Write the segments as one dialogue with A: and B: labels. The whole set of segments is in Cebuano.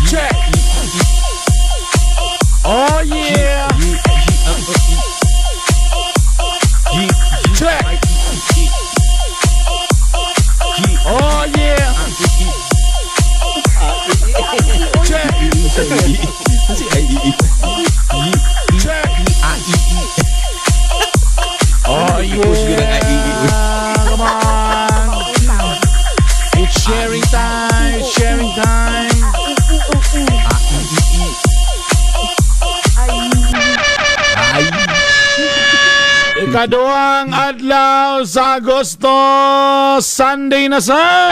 A: Check. Oh yeah. Check. Oh yeah. Check. Check. Oh yeah. Come on. It's sharing time. It's sharing time.
B: Ay.
A: Ikaduhang adlaw sa Agosto, Sunday na sa.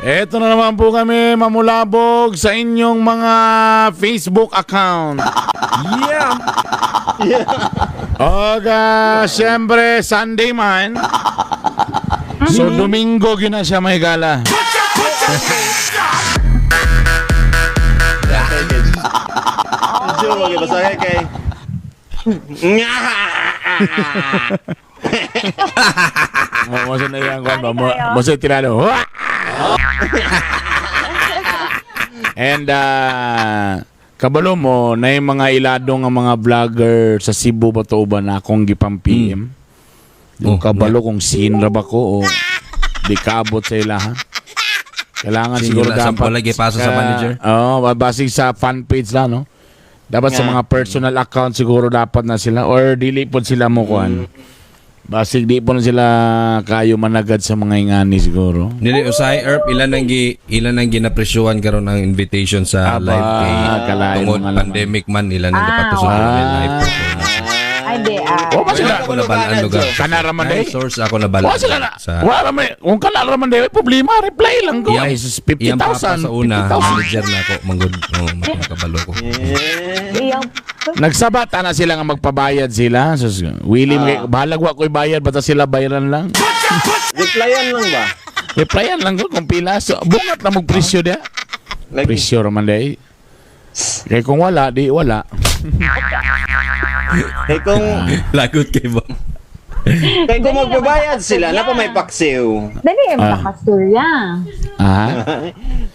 A: Ito na naman po kami mamulabog sa inyong mga Facebook account. Oga, siyempre, Sunday man. So, Domingo gina siya may gala.
C: Medyo magibasahe kay. Nga!
A: Mo sa na yan, kwan ba? Mo sa tirado. And kabalo mo na yung mga ilado nga mga vlogger sa Cebu ba to ba na akong gipang PM. Yung
B: Oh,
A: kabalo kung sinra ba ko o di kaabot sa ilaha. Kailangan
B: Sin
A: siguro
B: ila,
A: dapat
B: sample lagi pasa sa manager.
A: Oo, basig sa fan page lang, no? Dapat sa
C: Nga.
A: mga personal account siguro dapat na sila or dili pod sila mo kuan. Basig di po na sila kayo managad sa mga ingani siguro.
B: Dili usay Erp, ilan ang ginapresyuhan karon ang invitation sa
A: Aba,
B: live kay
A: kalain
B: tungod
A: mga laman.
B: pandemic man ilan ang
D: Ah,
B: gipatusunod
A: oo.
B: ng live performance.
D: Ay, di ah.
A: Oh, ba sila?
B: Ako na balaan lugar.
A: Kanara man
B: Ay,
A: day.
B: source ako na balaan.
A: Wala sila na.
B: Sa
A: Wala man. Kung kanara man day, may problema. Reply lang ko. Ay, sus,
B: iyang papa
A: 50,000.
B: sa una,
A: 50,000.
B: manager na ako, manggod. Oh, makakabalo ko.
D: Iyang
A: Nagsabata na sila nga magpabayad sila. Sus, willing, bahalag wa ko'y bayad, basta sila bayaran lang.
C: Replyan lang ba?
A: Replyan lang ko kung pila. So, bungat lang mo presyo dia.
C: Like,
A: Presyo raman day. Kaya kung wala, di wala.
C: kay kung
B: Lagot kay ba?
C: kay kung magbabayad sila, na pa may paksiw.
D: Dali, makasurya.
A: Ah.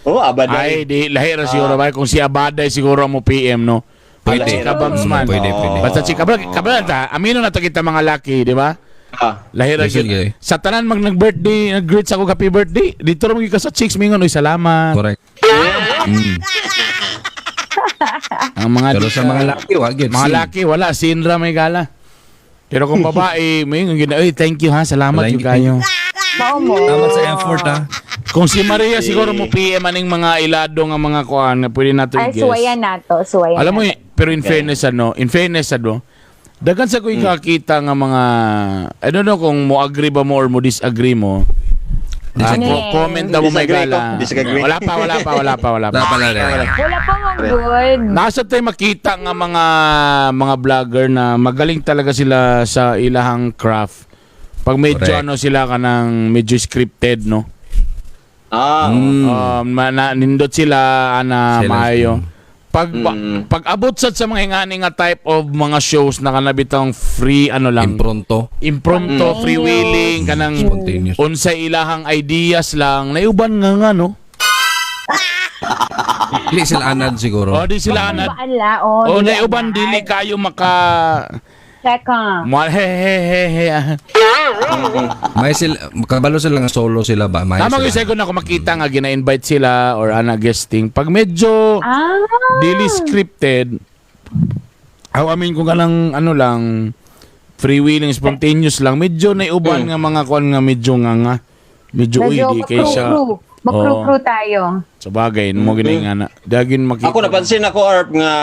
C: Oh,
A: Ay,
C: abaday.
A: di, lahi ra siguro ba? Kung si Abaday siguro mo PM, no?
B: Pwede.
A: Si Kabams man.
B: Pwede, pwede.
A: Basta si Kabams, Kabams ta, amino na to kita mga laki, di ba?
C: Ah,
A: Lahi ra
B: Listen,
A: gyud.
B: gay.
A: Sa tanan mag nag-birthday, nag-greet sa ako happy birthday. Dito ra magyud ka sa chicks mingon, uy salamat.
B: Correct.
A: Ang mga
B: Pero sa mga laki, wa gyud.
A: mga
B: Sin.
A: laki wala sinra may gala. Pero kung babae, mingon gyud, uy thank you ha, salamat
B: Thank
A: gyud
B: you.
A: kayo.
D: Mao mo.
B: Salamat sa effort ha.
A: Kung si Maria siguro mo PM aning mga ilado nga mga kuan na pwede nato
D: Ay,
A: i-guess.
D: suwayan na to. Suwayan
A: Alam mo,
D: na
A: eh, pero in fairness ano, in fairness ano, daghan sa ko'y kakita nga mga, I don't know kung mo agree ba mo or mo disagree mo. Ah,
D: Disagree.
A: comment daw mo may
C: Disagree ko.
A: gala.
C: Disagree.
A: Wala pa, wala pa, wala pa, wala pa.
B: Wala pala rin.
D: Wala pa mong good.
A: Nasa tayo makita nga mga vlogger na magaling talaga sila sa ilahang craft. Pag medyo
B: Correct.
A: ano sila kanang medyo scripted, no?
C: Ah,
A: Nindot sila ana
B: Sila-
A: maayo. Pag pag abot sad sa mga ingani nga type of mga shows na kanabitang free ano lang,
B: Impronto.
A: impromptu, free wheeling kanang
B: Spontaneous.
A: unsay ilahang ideas lang, naiuban nga nga no.
B: Dili sila anad siguro.
A: O di sila anad.
D: Baan la, oh.
A: O
D: dili
A: naiuban
D: anad.
A: dili kayo maka
D: Teka.
A: Mo he he he he. ah.
B: May sila kabalo sila nga solo sila ba? May
A: Tama
B: sila.
A: gyud second ako makita nga gina-invite sila or ana guesting. Pag medyo dili scripted, aw amin kung kanang ano lang freewheeling spontaneous lang, medyo naiuban nga mga kuan nga medyo nga nga medyo uy
D: Medyo
A: di kay siya.
D: makru-crew. Makru-crew tayo.
A: Sa bagay mo gini nga na dagin makita.
C: Ako napansin ako Arp nga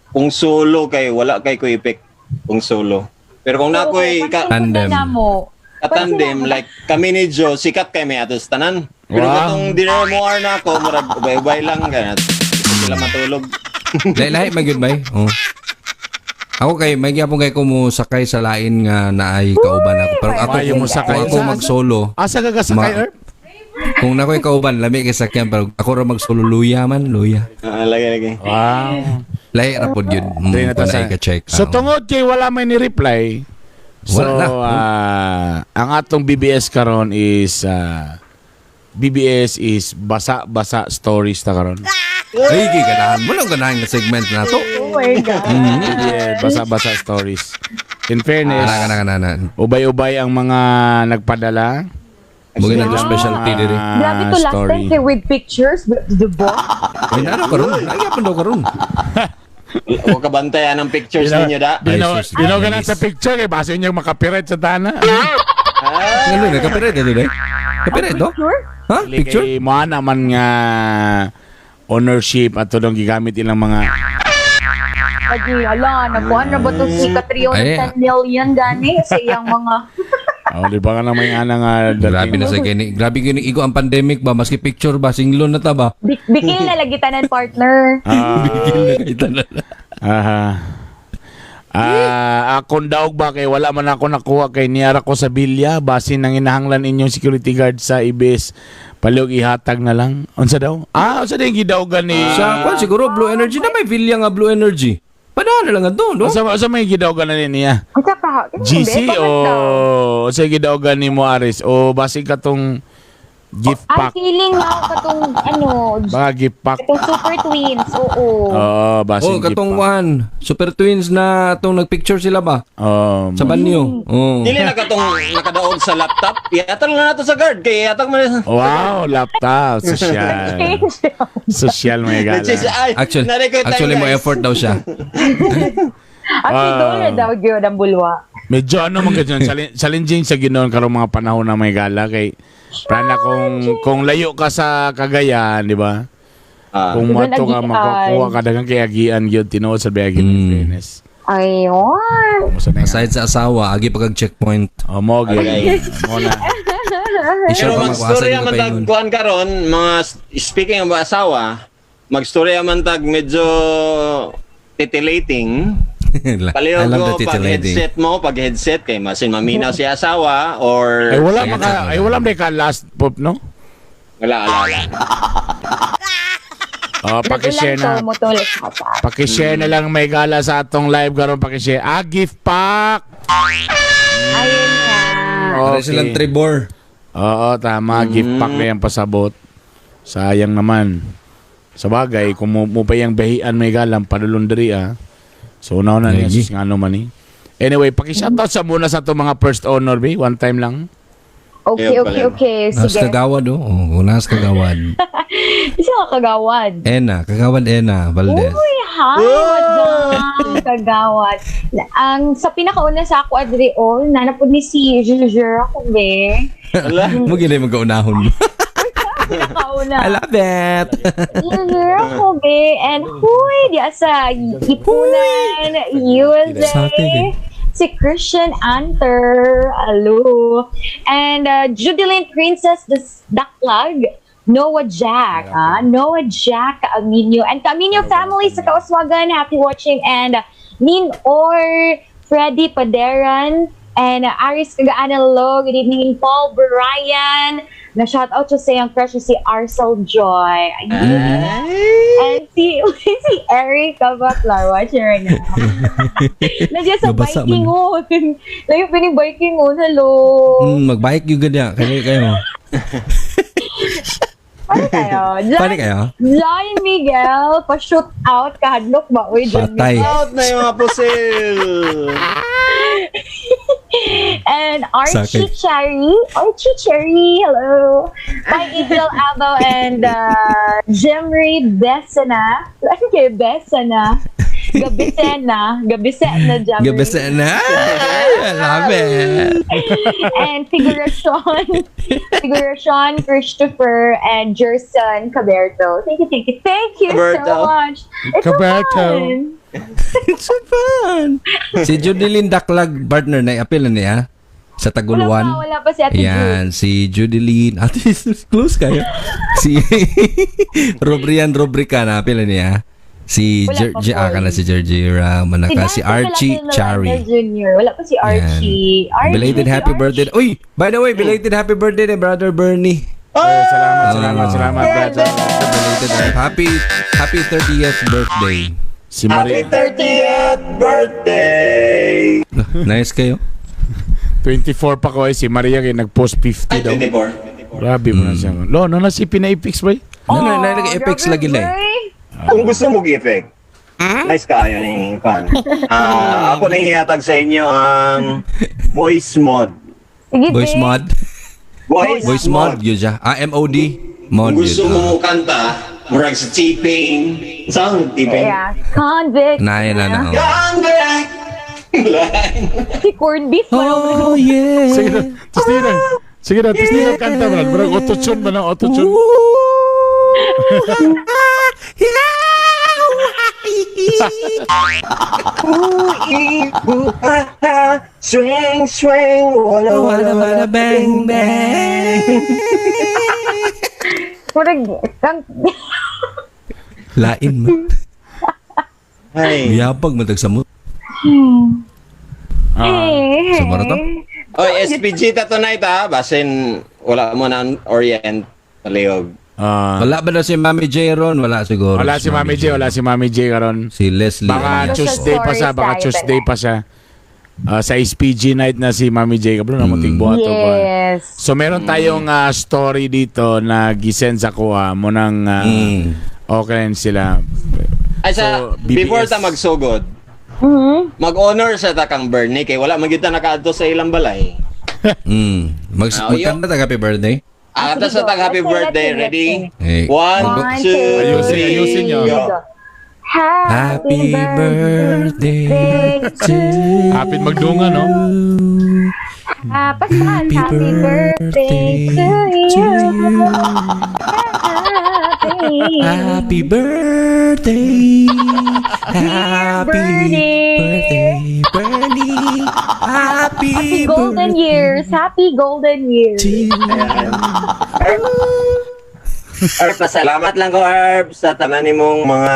C: kung solo kay wala kay ko effect kung solo. Pero kung nakoy ka,
B: Tandem.
D: Pansin na mo.
C: katandem like kami ni Joe sikat kay may atos tanan. Pero
A: Wow.
C: katong dinner mo ar na ako murag ubay-ubay lang kaya sila matulog.
B: Lahi lahi man gyud bay. Oh. Ako kay may gyapon kay ko mo sakay sa lain nga naay kauban ako. Pero ako
A: Maayo
B: kung,
A: mo sakay.
B: kung ako mag-solo,
A: Asa ka kasakay, Erp?
B: kung nakoy kauban lami kay sakyan pero ako ra mag-solo luya man, luya.
C: Ah, lagi lagi.
A: Wow.
B: Lahi ra pod yun.
A: Dili na ta
B: Kung
A: sa-
B: naay ka-check.
A: So tungod kay wala may ni-reply. So
B: Wala na.
A: ang atong BBS karon is BBS is basa-basa stories ta karon.
B: Ay, ganahan mo lang ganahan nga segment na to.
D: Oh my God.
A: Yeah, basa-basa stories. In fairness,
B: Kana kana kana.
A: ubay-ubay ang mga nagpadala.
B: Mo na to specialty diri.
A: Ah,
D: Grabe to last
A: story.
D: time kay with pictures, the boss.
B: Ay, naro karon. Ay, yapon daw karon.
C: Wa ka bantayan ang pictures ninyo da.
B: Ay,
A: Dino,
B: sus,
A: dino
B: Dennis.
A: ka na sa picture kay baso niya makapiret sa tana.
B: Ngano na kapire dito dai? Kapire do?
D: Picture?
B: Ha? Picture?
A: Kay mo naman nga ownership at tudong gigamit ilang mga
D: Lagi, ala, nakuha na ba to si Katrio
B: Ay.
D: ng 10 million gani sa iyang mga
A: Oh, di ba nga na may ana nga
B: Grabe
A: dating.
B: na sa kini. Grabe kini igo ang pandemic ba maski picture ba singlon na ta ba?
D: Bikil na lagi tanan partner.
A: Ah,
B: Bigil na kay tanan.
A: aha. Ah, akong daog ba kay wala man ako nakuha kay niyara ko sa bilya basin nang inahanglan inyong security guard sa IBS palihog ihatag na lang. Unsa daw? Ah, unsa din gidawgan ni
B: Sa kwan siguro Blue Energy na may vilya nga Blue Energy. Padala lang adto, no?
A: Unsa may gidawgan na ni niya?
D: Ang saka,
A: GC o unsa gidawgan ni mo Aris o basin katong gift
D: Ay,
A: pack?
D: feeling na ako katong, ano,
A: Baka gift pack.
D: katong Super Twins, oo.
A: Oo, basin
B: Oh,
A: gift
B: katong
A: pack.
B: one, Super Twins na atong nagpicture sila ba?
A: Oh,
B: Sa banyo. Oh.
C: Dili na katong nakadaog sa laptop. Ihatag na nato sa guard kay ihatag man.
A: Wow, laptop. Social.
D: Change.
A: Social mga gala.
C: Ay,
B: Actually,
C: na-record tayo,
B: actually mo
C: guys.
B: effort daw siya.
D: Actually, doon na daw yun ang bulwa.
A: Medyo ano man ganyan, challenging sa ginoon karong mga panahon na may gala kay prana kung layo ka sa Cagayan, di ba?
C: Ah.
A: Kung
D: Doon
A: moadto ka
D: agian.
A: makakuha ka daghang kay agian gyud tinuod sa bayagin in fairness.
D: Ayun.
A: Kumusta na nga?
B: Aside sa asawa, agi pa kag checkpoint.
A: Oh, mo gyud.
C: Agay.
A: Mo na.
B: I-share
C: Pero
B: pa magkuasa
C: magstorya
B: yung
C: man tag
B: kapaingon.
C: kuan karon, mga speaking of asawa, magstorya man tag medyo titillating.
B: I
C: Palihog
B: love
C: ko
B: the
C: pag
B: titillating.
C: headset mo, pag headset kay masin maminaw si asawa or
A: Ay wala maka ay wala man ka last pop no?
C: Wala, wala, wala.
A: Oh, paki-share na.
D: Mutol sa
A: Paki-share na lang may gala sa atong live karon paki-share. Ah, gift pack.
D: Ayun nga.
B: Pare silang Trevor.
A: Oo, tama. Gift pack na yung pasabot. Sayang naman. Sa bagay, kung mo pa yung bahian may galang, padulong diri ah. So, una na niya,
B: Lagi.
A: sus nga ano man eh. Anyway, paki-shoutout sa muna sa itong mga first honor, be. One time lang.
D: Okay,
C: Ayun
D: okay,
C: pala.
D: okay.
B: Nas
D: Sige.
B: kagawad oh. Oh, nas kagawad.
D: Isa ka kagawad.
B: Ena, kagawad Ena Valdez.
D: Uy, hi, madam. Kagawad. Ang sa pinakauna sa ako, Adriol, nanapod ni si Jujer ako, be.
C: Wala.
B: Mo gilay magaunahon.
D: Pinakauna.
B: I love it.
D: Jujer ako, be. And huy, di asa, Ipunan, USA.
B: Sa atin, eh.
D: Si Christian Anter, hello. And Judeline Princess Daklag, Noah Jack, ah, Noah Jack Aminio. And Aminio family sa Kauswagan, happy watching. And Nin Or, Freddy Paderan, and Aris Kagaanalo, good evening, Paul Brian. Na shout out siya sa iyang crush na si Arcel Joy. Ayun. And si si Eric Abaclar, watching right now. Nandiyan sa
B: Nabasa
D: biking on. Layo pining biking on. Hello.
B: Magbike yung ganyan. Kayo kayo.
D: Paano kayo?
B: Paano kayo?
D: Lion Miguel, pa-shoot out, kahadlok ba? Uy, John
B: Patay.
D: Miguel.
C: Out na yung mga pusil.
D: And Archie
B: Sakit.
D: Cherry. Archie Cherry, hello. Hi, Angel Abo and Jemry Besana. Okay, Besana. Gabisena. Gabisena, Jemry.
B: Gabi na. I love it.
D: And Figuracion, Figuracion, Christopher, and Jerson Caberto. Thank you, thank you, thank you
C: Caberto.
D: so much. It's so
A: Caberto.
D: fun.
B: It's so fun. Si Judeline Daklag, partner na appeal na niya sa
D: Wala
B: Taguluan.
D: pa, wala pa si Ate Jude.
B: Yan, si Judeline. Ate, close kayo. Si Robrian Robrica na appeal na niya. Si
D: Wala pa
B: Jer-
D: po.
B: ah, kana si Georgira, manaka si
D: Dante
B: Archie
D: Villalona
B: Chari.
D: Jr. Wala pa si Archie. Archie
B: Belated
D: si
B: happy
D: Archie.
B: birthday. Uy, by the way, belated happy birthday ni Brother Bernie.
A: Ay, salamat, salamat, salamat, brother.
B: Belated happy 30th birthday.
A: Si Maria,
C: 30th birthday!
B: Nice kayo.
A: 24 pa ko eh. Si Maria kay nag-post 50
C: Ay,
A: daw.
C: 24.
A: Grabe mo na siya. Lo, no na si pina-fix ba?
B: No, no, no, nag-effects
D: grabe,
B: lagi na eh.
D: boy.
C: Kung gusto mo effect, nice kaayo ni Pan. Ah, ako na ihatag sa inyo ang voice mod.
D: Sige,
B: Voice
D: babe.
B: mod.
C: Voice,
B: Voice mod yun siya. Ah, MOD. Mod
C: Kung gusto
B: yun.
C: mo kanta, murag sa T-Pain. Saan T-Pain?
D: Yeah. Convict.
B: Na, na, na. Oh.
C: Convict!
D: Si corned beef.
B: Oh, yeah.
A: Sige na. Tapos di na. Sige na, tapos di na kanta ba? Murag auto-tune ba na auto-tune?
C: Swing, swing, wala,
B: Wala, wala, bang, bang.
D: Murag, ang,
B: Lain man.
C: Ay.
B: Yabag matagsamot.
A: Ah.
B: Sa mara to?
C: Oy, SPG ta tonight ha. Basin, wala mo na ang Orient. Palihog.
A: Ah.
B: Wala ba na si Mami J ron? Wala siguro.
A: Wala si Mami J, wala si Mami J karon.
B: Si Leslie.
A: Baka
B: Ano yan?
A: Tuesday pa siya, baka
D: Stories tayo
A: Tuesday pa siya. Ah, sa SPG night na si Mami J. Kablo na munting buhat to ba?
D: Yes.
A: So meron tayong story dito na gisend sa kuha mo nang okay lang sila.
C: Ay, sa,
A: So, BBS.
C: before ta magsugod, mag-honor sa ta kang Bernie kay wala man gyud ta nakaadto sa ilang balay.
B: Mag
C: Ah, yun.
B: magkanta tag happy birthday.
C: Ah, ta sa
D: Sige,
C: tag happy
D: let's sing,
C: birthday.
D: let's sing,
C: Ready?
D: let's
B: Eh,
C: One,
D: One,
C: two,
D: two,
A: Ayusin,
C: three,
A: ayusin nyo.
C: go.
B: Happy birthday to
A: Happy magdunga, no?
D: Pascal, happy birthday to you. Happy.
B: Happy birthday. Happy
D: Bernie.
B: birthday, Bernie. Happy,
D: Happy golden years. Happy golden years.
B: to you.
C: Erp, pasalamat lang ko, Erp, sa tanan nimong mga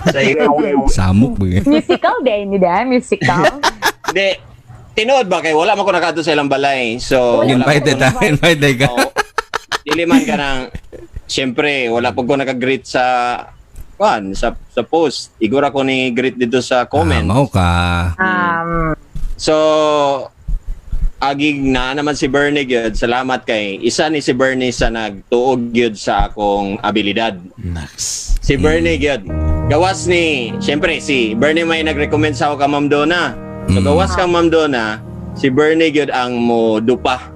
C: sa iyo.
B: Samok ba?
D: Musical day ni da, musical.
C: Hindi, tinuod ba kay wala man ko nakaadto sa ilang balay. So, wala
B: Invited
C: man
B: ta, invited ka.
C: ko- Oo. Dili man ka ng siyempre, wala po ko naka-greet sa kuan sa post. Igora ko ni greet dito sa comment.
B: Ah, mao ka.
C: So, agig na naman si Bernie gyud. Salamat kay isa ni si Bernie sa nagtuog gyud sa akong abilidad.
A: Next.
C: Si Bernie gyud. Gawas ni, syempre si Bernie may nag-recommend sa ako ka Ma'am Donna. So gawas kang Ma'am Donna, si Bernie gyud ang mo dupa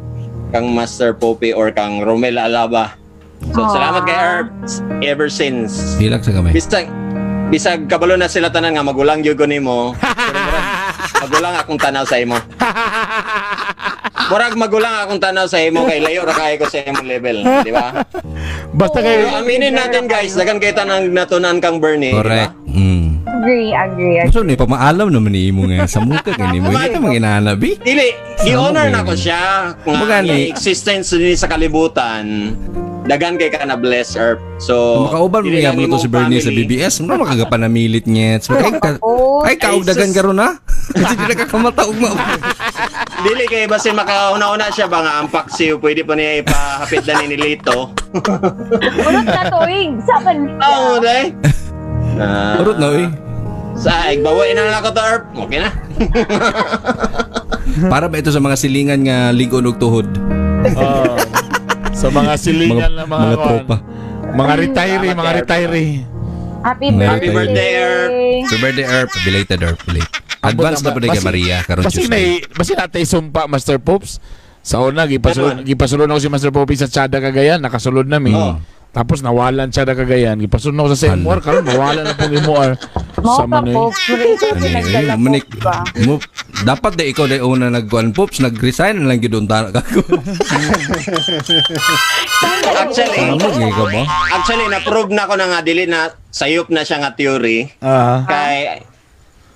C: kang Master Poppy or kang Romel Alaba. So
D: Aww.
C: salamat kay Herb ever since.
B: Hilak sa kamay.
C: Bisag bisag kabalo na sila tanan nga magulang gyud ko nimo. Pero murag, magulang akong tanaw sa imo. Murag magulang akong tanaw sa imo kay layo ra kay ko sa imong level, di ba?
A: Basta
C: Pero
A: kayo,
C: aminin natin guys, daghan kay tanang natunan kang Bernie, di ba?
B: Correct. Mm.
D: Agree, agree, agree.
B: So ni pamaalam naman ni imo nga sa muka kay nimo. Hindi ka manginana bi.
C: Dili, gi-honor na ko siya. Nga
B: Kumbaga ni-
C: ang existence ni sa kalibutan, daghan kay ka na bless earth. So,
B: Makauban mo
C: dili lang
B: gyapon to
C: imong
B: si Bernie sa
C: family.
B: BBS. Mo makagapanamilit niya. So, ay ka,
D: Oo.
B: ay kaugdagan
C: Ay, sus.
B: karon ha. Kasi di na kakamata og ma.
C: Dili kay basin makauna-una siya ba nga ang paksiw pwede pa niya ipahapit na ni Lito.
D: Urot na tuig. Sa man.
C: Oo, day. Ah,
B: Urot na oy.
C: Sa igbawa na lang ako to Erp. Okay na.
B: Para ba ito sa mga silingan nga ligon og tuhod?
A: oh, sa mga silingan na mga,
B: Mga tropa.
A: Mga retiree, mga retiree.
D: Happy
B: Happy
D: birthday.
C: birthday, Erp.
B: Happy birthday, Erp. Belated, Erp. Belated. Advance na pa kay Maria karon
A: Basi na
B: Tuesday.
A: basi natay sumpa Master Pops. Sa una gipasulod
C: Ganun.
A: gipasulod ako si Master Pops sa Chada Cagayan, nakasulod na mi.
C: Oo.
A: Tapos nawalan Chada Cagayan, gipasulod ako sa MR karon mawala na pong MR.
D: Mao
A: Sa
D: ka
A: man eh.
D: po.
B: Ano eh, manik, mo, dapat di ikaw di una nagkuan pops, nag-resign na lang gyud unta ka ko.
C: Actually,
B: Ano gyud ka ba?
C: actually na-prove na ko na nga dili na sayop na siya nga theory.
A: Ah.
C: Kay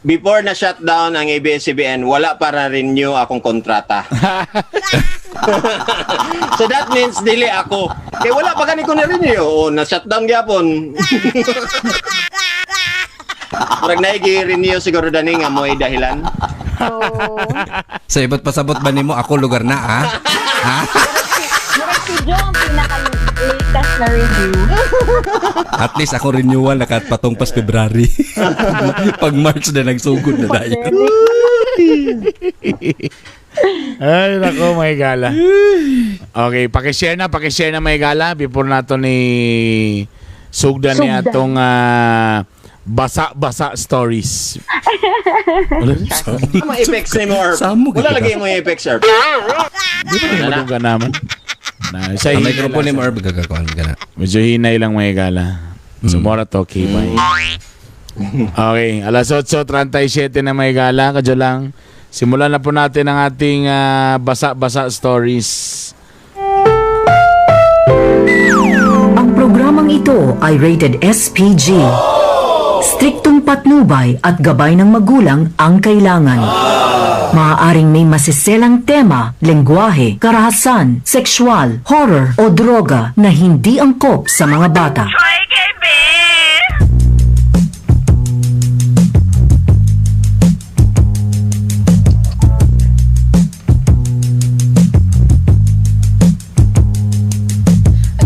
C: before na shutdown ang ABS-CBN, wala para renew akong kontrata. So that means dili ako. Kay wala pa gani ko na renew. O na shutdown gyapon. Murag naigi renew siguro dani nga mo'y dahilan.
D: So,
B: Sa iba't pasabot ba nimo ako lugar na ah? Ha?
D: murag si Joe ang pinaka-latest na review.
B: At least ako renewal nakatpatong pas February. Pag March na nagsugod na dayon.
A: Ay, nako, may gala. Okay, pakishare na may gala before nato ni sugdan ni
D: Sugdan.
A: atong basa-basa stories.
C: Ano mga effects ni mo, Erp?
B: Samo
C: Wala
B: kita.
C: lagi mo yung effects, Erp.
A: Di ba yung madunggan naman? Na, sa
B: Ang
A: hinay
B: microphone ni
A: lang,
B: mo, Erb, gagakuan ka na.
A: medyo hinay lang may gala. So, mora to, okay, bye. Okay, alas 8:37 na may gala. Kadyo lang. Simulan na po natin ang ating basa-basa stories.
E: Ang programang ito ay rated SPG. Striktong patnubay at gabay ng magulang ang kailangan. Maaaring may masiselang tema, lengguwahe, karahasan, sexual, horror o droga na hindi angkop sa mga bata.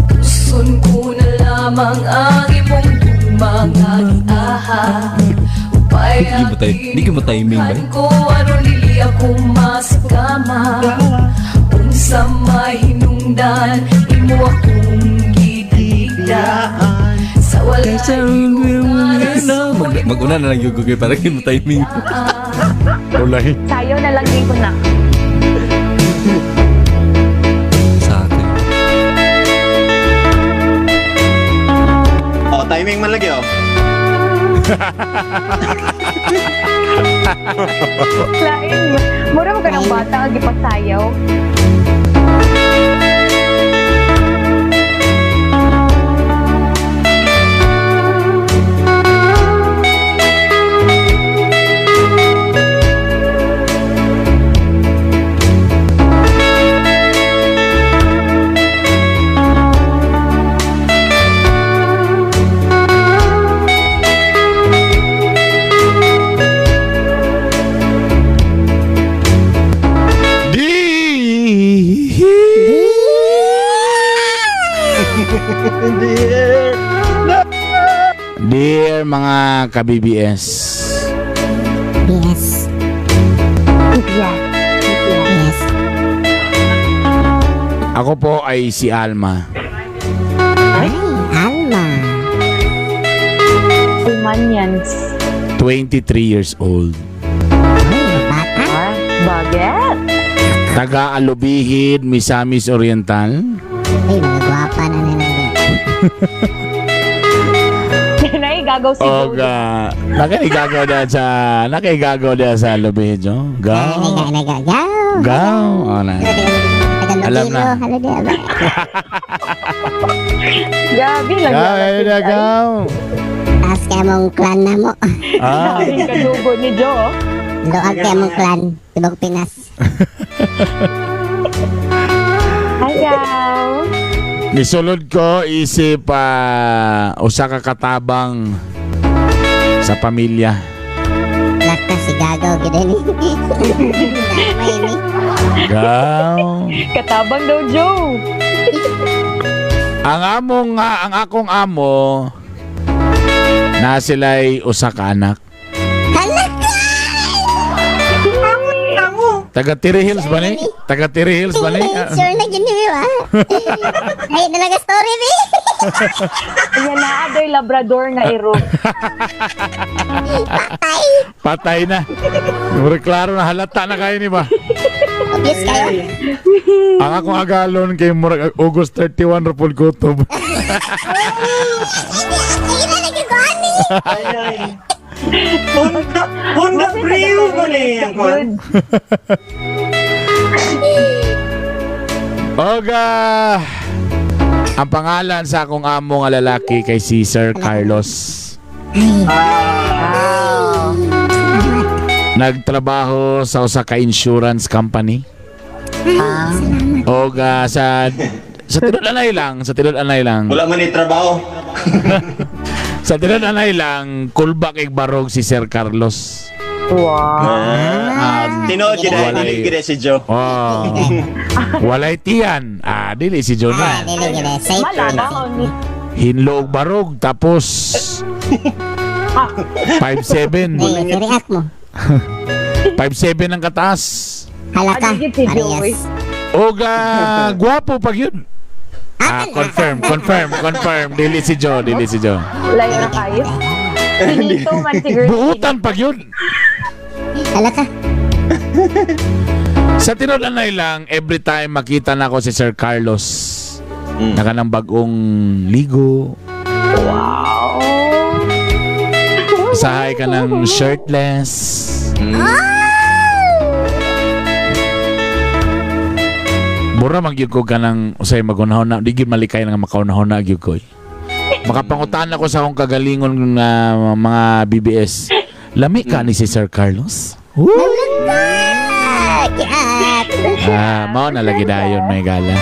F: Gusto ko na lamang ang imong dumangagiaha. Upay
B: Di ko ba timing ba?
F: Ko aron lili ako masakama. Unsa mahinungdan imo akong gidaligdaan. Sa wala
B: Mag-una na lang yung Google para di mo timing.
A: Ulay.
D: Sayo na lang din ko na.
B: Sa akin.
C: Oh, timing man lagi, oh.
D: Lain. Mura mo ka ng bata, ang gipasayaw.
A: Di. Dear mga ka-BBS,
G: BS.
D: BBS.
G: Yes.
A: Ako po ay si Alma.
G: Ay, Alma.
D: Umanyans.
A: 23 years old.
G: Ay, bata.
D: Ah, baget.
A: Taga Alubihid, Misamis Oriental.
G: Ay, mga gwapa na nila.
D: Naigagaw si
A: Og
D: Jojo.
A: nakaigagaw da sa Alubihid, no?
G: Ay,
A: Gaw.
G: naga, naga, gaw.
A: Gaw. Oh, na. Alam na.
G: Halo di, aba.
D: Gabi lang.
A: Gaw, ay, na, gaw.
G: Taas kaya mong clan na mo.
A: Ah.
D: Gabi kadugo ni Joe.
G: Luag kaya mong clan. Tibok Pinas.
D: Hi, Gaw.
A: Nisulod ko isip usa ka katabang sa pamilya.
G: Laka si Gagaw gid ni. May ni.
A: Gaw.
D: Katabang daw, Joe.
A: Ang among ang akong amo na sila'y usa ka anak.
G: Hala ka!
A: Taga Tiri Hills ba ni? Taga Tiri Hills ba ni?
G: Sure na gini ba? Ay, nalaga story bi.
D: Ayan na, adoy Labrador nga iro.
G: Patay.
A: Patay na. Mura klaro na halata na kayo ni ba?
G: Obvious kayo.
A: Ang akong agalon kay murag August 31 ra pud kutob.
G: Ay, na nagagawa ni.
C: Ay, ay. Honda, Honda Brio mo ni ang kwan.
D: Good.
A: Oga. Ang pangalan sa akong amo nga lalaki kay si Sir Carlos.
D: Wow.
A: Nagtrabaho sa usa ka insurance company. Oga sa tinud-anay lang, sa tinud-anay lang.
C: Wala man ni trabaho.
A: Sa tinud-anay lang, kulbak igbarog si Sir Carlos.
D: Wow.
C: Tinuod gid ay,
A: Walay.
C: dili gid si Joe.
A: Oh. Walay tiyan. Ah, dili si Jonah.
G: Dili gid safe.
D: Malamang ni.
A: Hinlo og barog tapos 5'7.
G: Ay, react mo.
A: 5'7 ang kataas.
G: Halaka.
D: Ano yun si Joey?
G: Parehas.
A: Og gwapo pag yun. Ah, confirm, confirm, confirm. Dili si Joe, dili si Joe.
D: Layo na kayo. Finito man siguro.
A: Buutan pag yun.
G: Halaka.
A: Sa tinud-anay lang, every time makita na ako si Sir Carlos, naka ng bagong ligo,
D: Wow.
A: sahay ka ng shirtless. Mura man gyud ko kanang usay magunahon na di gyud malikay nga makaunahon na gyud ko, eh. Makapangutan ako sa akong kagalingon nga mga BBS. Lami ka ni si Sir Carlos? Woo!
G: Ah, kiat.
A: Ah, mao na lagi dayon may gala.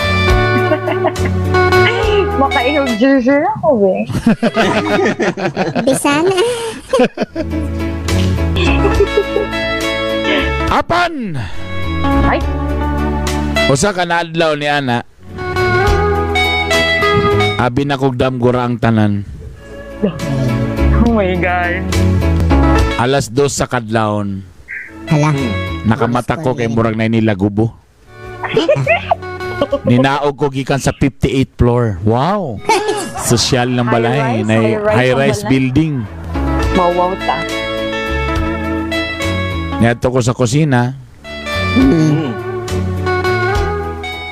D: Makaihog jersey ako eh.
G: Bisana.
A: Apan!
D: Ay.
A: Usa ka na adlaw ni ana. Abi na kog damgora ang tanan.
D: Oh my God.
A: 2:00 sa kadlawon.
G: Hala.
A: Nakamata ko kay murag na nilagubo. Ninaog ko gikan sa 58th floor. Wow. Sosyal ng balay,
D: High-rise,
A: na
D: high-rise
A: high-rise
D: ang balay.
A: building.
D: Mawaw ta.
A: Niadto ko sa kusina.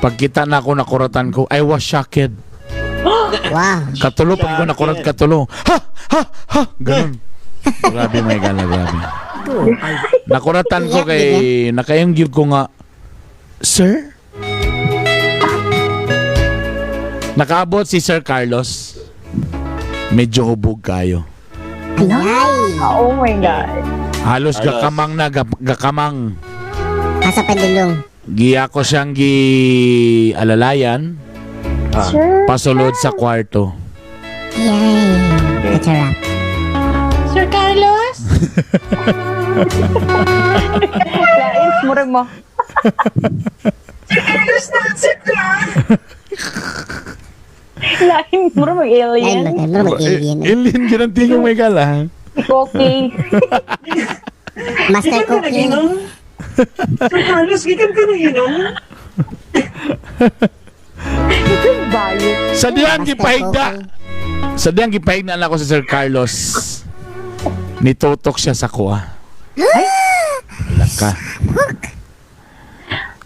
A: Pagkita na ako nakuratan ko, I was shocked.
G: Wow.
A: Katulo, pag ko nakurat katulo. Ha! Ha! Ha! Ganun. Grabe, may gala, grabe.
E: Ito ay
A: Nakuratan ko kay, nakayong gyud ko nga, "Sir?" Nakaabot si Sir Carlos. Medyo hubog kayo.
G: Ay.
D: Oh my God.
A: Halos
C: Halos.
A: gakamang na, gakamang.
G: Asa padulong.
A: Giya ko siyang gi alalayan,
D: Sure.
A: pasulod sa kwarto.
G: Yay. That's a wrap.
D: Sir Carlos? Lain, murag mo. Lain, murag mag
G: Ay,
D: alien.
G: mag mag-alien.
A: Alien ginanti ko may gala.
D: Okay.
G: Master Cooking.
D: Bayo.
A: Sa diyang
G: Master
A: gipahigda.
G: Cooking.
A: Sa diyang gipahigda na ako si Sir Carlos. Nitutok siya sa kuha. Wala ka.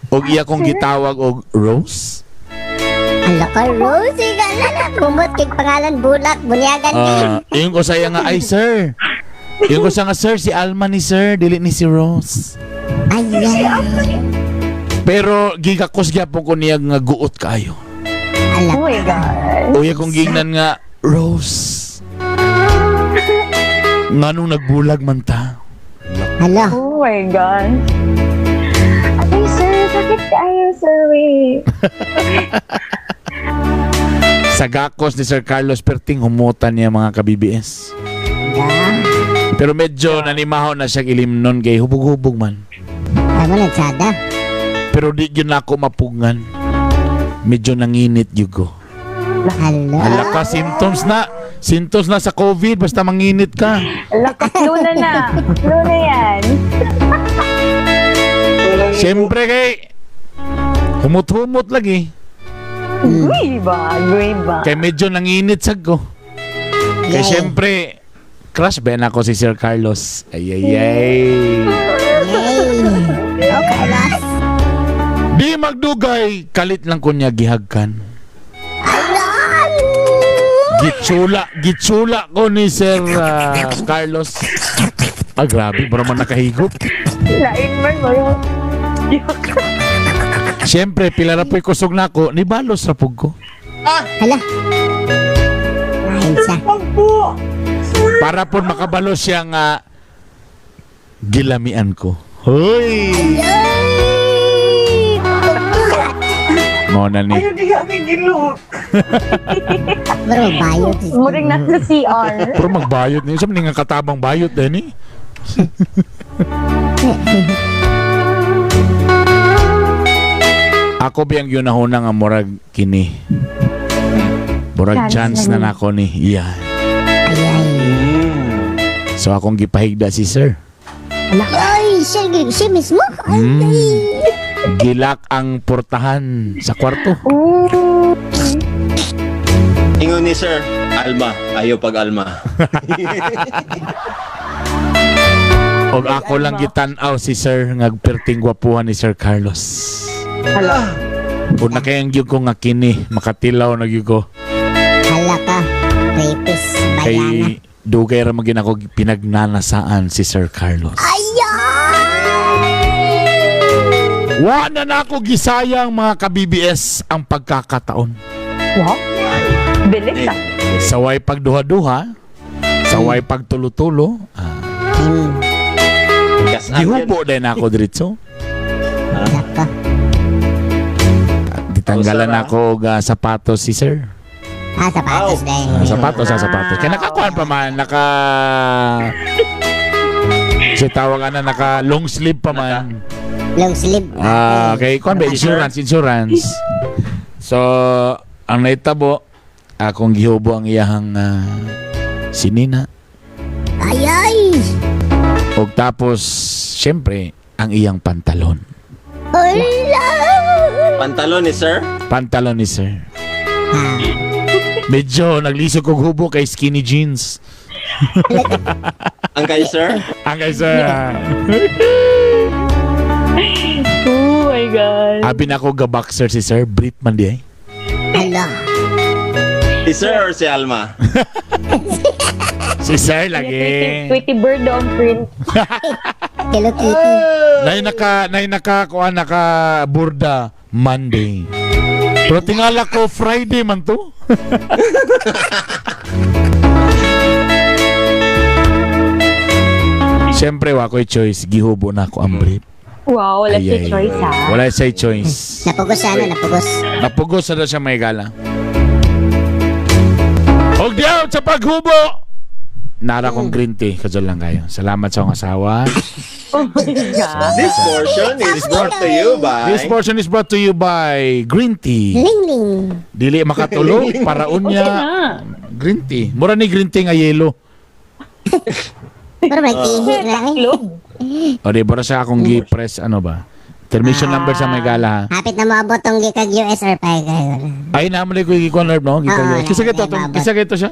A: Og iya kong gitawag og Rose.
G: Ala ka, Rosie. Galala. Kumot kay pangalan Bulak. Bunyagan ni.
A: Ah, yung ko saya nga ay sir. Yung ko siya nga sir si Alma ni sir, dili ni si Rose.
G: Ay, ay.
A: Pero gigakos gyapon ko niya nga guot kayo.
G: Ala
D: Oh my God.
A: Uya kong gingnan nga Rose. Nganong nagbulag man ta?
G: Hala.
D: Oh my God. Ay, sir, sakit kayo, sir. Wait.
A: Sa gakos ni Sir Carlos perting humutan niya mga ka-BBS.
G: Da.
A: Pero medyo nanimaho na siya ilim nun kay hubog-hubog man.
G: Tama na, tsada.
A: Pero di yun na ako mapugngan. Medyo nanginit yun ko.
G: Hala.
A: Hala ka, symptoms na. Symptoms na sa COVID, basta manginit ka.
D: Lakas, luna na. Luna yan.
A: Siyempre kay, humot-humot lagi.
D: Guy ba? Guy ba?
A: Kay medyo nanginit sad ko. Kay
G: Yay.
A: siyempre, crush ba na ako si Sir Carlos? Ay, ay, ay.
G: Yay. Oh, Carlos.
A: Di magdugay, kalit lang ko niya gihagkan. Gitsula, gitsula ko ni Sir Carlos. Ah, grabe, bro man nakahigop.
D: Lain man mo yung...
A: Siyempre, pila ra po'y kusog na ako, ni balos ra pug ko.
G: Hala. Lain siya.
A: Para po makabalo siya nga gilamian ko. Hoy!
G: Ay!
A: Mo na ni.
G: Bro, bayot.
D: Muring nasa CR.
A: Pero magbayot niyo. Sa nga katabang bayot din eh. Ako biyang yunahuna nga murag kini. Murag chance
D: Chance
A: na
D: na
A: nako ni. Yeah.
G: Ay, ay.
A: So akong gipahigda si sir.
G: Ay, siya, siya mismo? Ay, ay.
A: Gi-lock ang portahan sa kwarto.
D: Ooh.
C: Ingon ni Sir, Alma, ayaw pag Alma.
A: Og ako lang gitan-aw si Sir nga perting gwapuhan ni Sir Carlos.
D: Hala.
A: Ug nakayang gyud ko nga kini makatilaw na gyud ko
G: Hala ka. Rapist. Bayana.
A: kay dugay ra man gyud ako pinagnanasaan si Sir Carlos. Wa na nako gisayang, mga ka-BBS, ang pagkakataon.
D: Wow. Bilis ah.
A: Saway pagduha-duha, saway pagtulo-tulo, ah,
C: Kasaan
A: gihubo din ako diretso.
G: Hala ka.
A: Ditanggalan
C: Usara.
A: ako og sapatos si Sir.
G: Ah, sapatos dahil.
A: Ah, sapatos, ah, sapatos. Kaya nakakuan pa man, naka... Si tawag ana, naka long sleeve pa man.
G: Long sleeve.
A: Ah, kay kuan ba, insurance, insurance. So, ang naitabo, akong gihubo ang iyahang sinina.
G: Ay, ay!
A: Og tapos, syempre, ang iyang pantalon.
G: Hala!
C: Pantalon ni Sir?
A: Pantalon ni Sir.
G: Ah,
A: Medyo naglisod kog hubo kay skinny jeans.
C: Ang kay Sir?
A: Ang kay Sir.
D: Oh my God.
A: Abi na ako ga-boxer si Sir, brief man di ay.
G: Hala.
C: Si Sir or si Alma?
A: Si Sir lagi.
D: Tweety Bird daw ang print.
G: Hello Kitty.
A: Nay naka kuan, naka burda Monday. Pero tingala ko Friday man to. Siyempre, wa ko'y choice. Gihubo na ako ang brief.
D: Wow, wala
A: Ay,
D: siya
A: ay.
D: choice ah.
A: Wala siya choice.
G: Napugos siya, ano? Napugos.
A: Napugos na daw siya, may gala. Og diyaw sa paghubo! Nara kong green tea. Kajol lang kayo. Salamat sa akong asawa.
D: Oh my God.
C: This portion is brought to you by...
A: This portion is brought to you by green tea.
G: Ling ling.
A: Dili makatulog, paraon
D: Okay
A: niya.
D: na.
A: Green tea. Mura ni green tea nga yellow.
G: Pero may tihi na eh.
D: Log.
A: O di, para sa akong gi-press, ano ba? Termination number sa may gala ha.
G: Hapit na moabot tong gikag US or pa.
A: Ay, naman ko i-con herb, no?
G: Oo,
A: Kisa
G: yeah,
A: kito,
G: yeah,
A: kisa kito siya?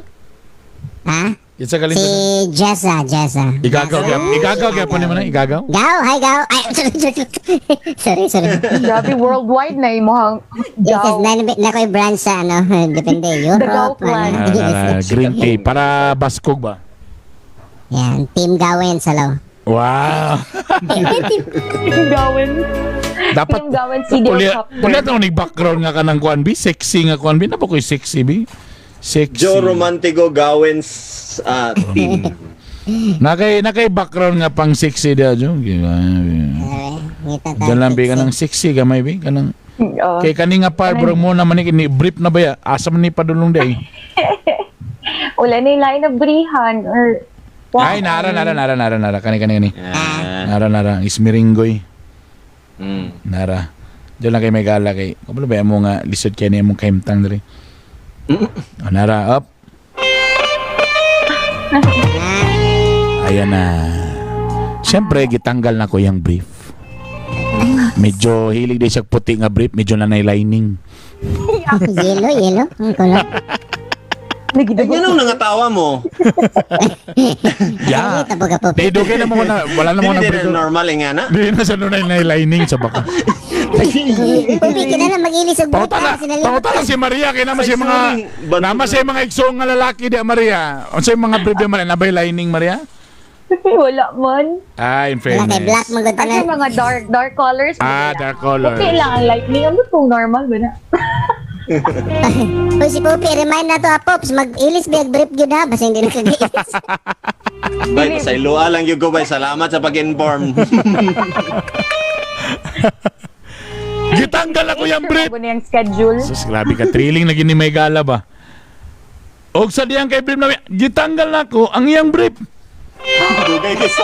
G: Ha?
A: Kisa kalito
G: Si
A: siya?
G: Jessa, Jessa.
A: Igagaw, gyap. Igagaw, gyap po naman, igagaw.
G: Gaw, hi Gaw. Ay, sorry, sorry. Sorry, sorry.
D: Grabe, worldwide na imo ang
G: Yes,
D: Gaw.
G: na, na ko'y branch sa ano, depende,
D: The Gaw
G: Europe.
D: clan.
G: Ano.
A: Ah, na, green tea. Para baskog ba?
G: Yan, Team Gawin Salaw.
A: Wow!
D: Team Gawin.
A: Dapat,
D: Team Gawin CDO
A: Uli,
D: chapter.
A: uli na ni background nga kanang kuan bi, sexy nga kuan bi, na ba ko'y sexy bi? Sexy.
C: Joe Romantico Gawin's team.
A: Nakay background nga pang sexy dia jo.
G: Ngita ta.
A: Diyan lang bi kanang sexy gamay bi kanang
D: Oo.
A: kay kani nga par bro mo naman ni brief na ba ya? Asa man ni padulong day.
D: Wala na yung line of brihan or
A: Ay, nara nara nara nara nara kani kani kani.
C: Yan.
A: Nara nara ismiringgoy. Nara. Diyan lang kay may gala kay. Kabalo ba mo nga lisod kay ni imong kahimtang diri. Oh, nara up. Ayan na. Siyempre, gitanggal na ko yung brief. Medyo hilig din siya puti nga brief, medyo na lining.
G: Yellow, yellow. Ang color.
C: Ay, ganun nangatawa mo.
A: Yeah.
G: Ay, tabog po.
A: Di, dugay na mo na, wala na mo
C: Dili
A: na
C: din
A: brief.
C: normal eh nga na.
A: Di na siya nunay na lining sa baka.
G: Pupi, kita na mag-ilis og
A: Pauta na, pauta na si Maria kay naman siya mga naman siya mga igsoong nga lalaki di Maria. Unsay mga brief di Maria? Nabay lining, Maria?
D: Wala man.
A: Ah, in
G: Wala kay
A: fairness.
G: black magod
D: Ano
G: na.
D: yung mga dark dark colors?
A: Ah,
D: Wala.
A: dark colors.
D: Okay lang ang lightning. Ano kung normal ba na?
G: Uy, si Pupi, remind na to ah, Pops, mag-ilis ba brief gyud ha, basta hindi na kag-ilis.
C: Bay, sa ilua lang yung go, bay. Salamat sa pag-inform.
A: Gitanggal ako yung brief.
D: Bago na yung schedule.
A: Sus, grabe ka. Thrilling lagi ni may gala ba? Og sa diyang kay brief na, gitanggal na ako ang iyang brief.
C: Dugay ka sa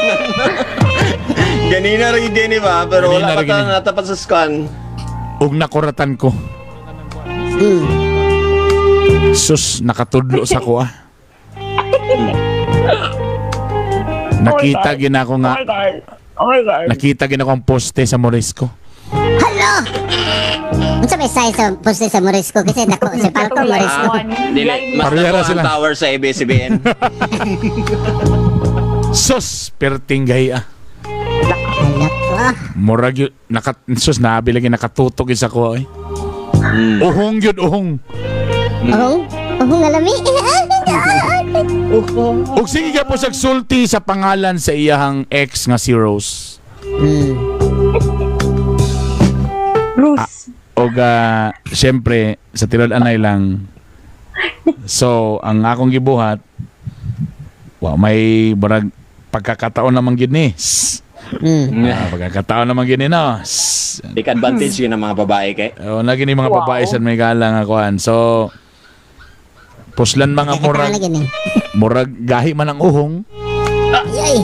C: Ganina rin gini ba? Pero
A: Ganina
C: wala
A: rin
C: pa ta
A: gini.
C: natapat sa scan.
A: Og nakuratan ko. Sus, nakatudlo sa ko ah. Nakita gina ko nga. Nakita gina ko ang poste sa Morisco.
G: Hala! Pero, unsa may size sa poste sa Morisco? Kasi dako, si Palco
D: Katong light
G: Morisco.
D: one.
C: Dili,
D: Light
C: mas
A: Parehara
C: dako ang
A: sila.
C: tower sa ABS-CBN.
A: Sus, perting gahi ah.
G: Alak ko.
A: Murag yun, naka, sus, naabi lagi nakatutok isa ko eh. Uhong yun, uhong.
G: Uhong, uhong alami.
A: Ug sige ka po sa sulti sa pangalan sa iyahang ex nga si Rose.
D: Bruce.
A: Og siyempre sa tinud anay lang. So, ang akong gibuhat wa may barag pagkakataon naman gid ni. Sss. Pagkakataon naman gid ni no. Sss.
C: Take advantage yun ng mga babae kay.
A: Oh, na gini mga babae sa may gala nga kuan. So puslan mga
G: Pagkakataon
A: murag
G: na gini.
A: murag gahi man ang uhong.
G: Ay,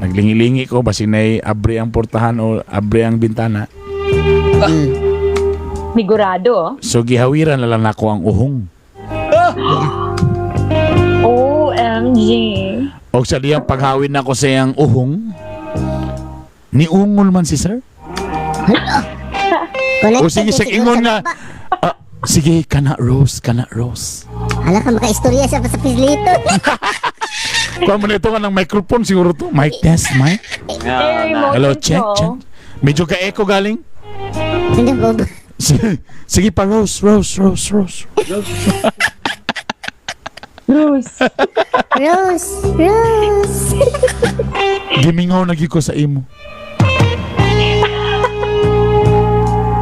A: Naglingi-lingi ko basin nay abri ang portahan o abri ang bintana.
D: Nigurado. Oh.
A: So gihawiran na lang nako ang uhong.
D: OMG.
A: Og sa diyang paghawin nako sa iyang uhong, niungol man si sir.
G: Connected
A: O sige,
G: din
A: sa
G: siguro
A: ingon
G: sa
A: na,
G: baba.
A: ah, sige, kana Rose, kana Rose.
G: Hala ka, makaistorya siya pa sa pislito.
A: Kuha mo na ito nga ng microphone siguro to. Mic test, mic.
D: Very remote
A: Hello, check,
D: control.
A: check. Medyo ka-echo galing.
G: Hindi, Bob.
A: Sige pa, Rose, Rose, Rose, Rose.
D: Bruce.
G: Rose, Rose.
A: Gimingaw na gyud ko sa imo.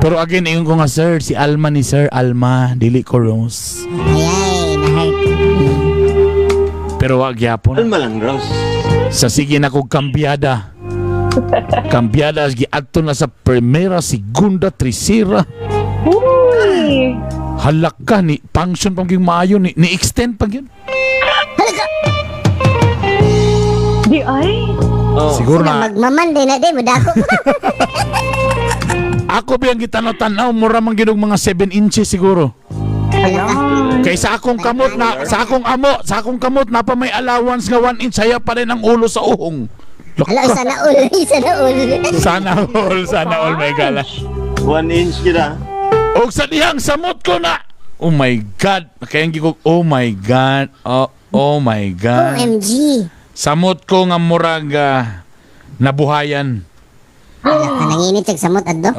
A: Pero again, ingon ko nga, sir, si Alma ni Sir Alma, dili ko Rose.
G: Ay, ay, na-hurt.
A: Pero wag gyapon.
C: Alma lang, Rose.
A: Sa sige na kog kambyada. Kambyada giadto na sa primera, segunda, tercera.
D: Uy.
A: Halak ka ni function pang gyud maayo ni ni extend pa gyud.
D: Di ay.
C: Oh.
A: Siguro
G: Sila
A: na
G: magmaman din na din, mudako.
A: ako biyang gitanaw-tanaw mura man gyud og mga 7 inches siguro.
G: Hala ka.
A: Kay sa akong kamot na sa akong amo, sa akong kamot na pa may allowance nga 1 inch saya pa rin ang ulo sa uhong.
G: Hala, isa na all, isa na all.
A: Sana all, sana all may gala.
C: 1 inch kita.
A: Og sa dihang samot ko na. Oh my God. Kaya ang gigog, oh my God. Oh, oh my God.
G: OMG.
A: Samot ko nga murag nabuhayan.
G: Hala ka, nanginit siya samot adto.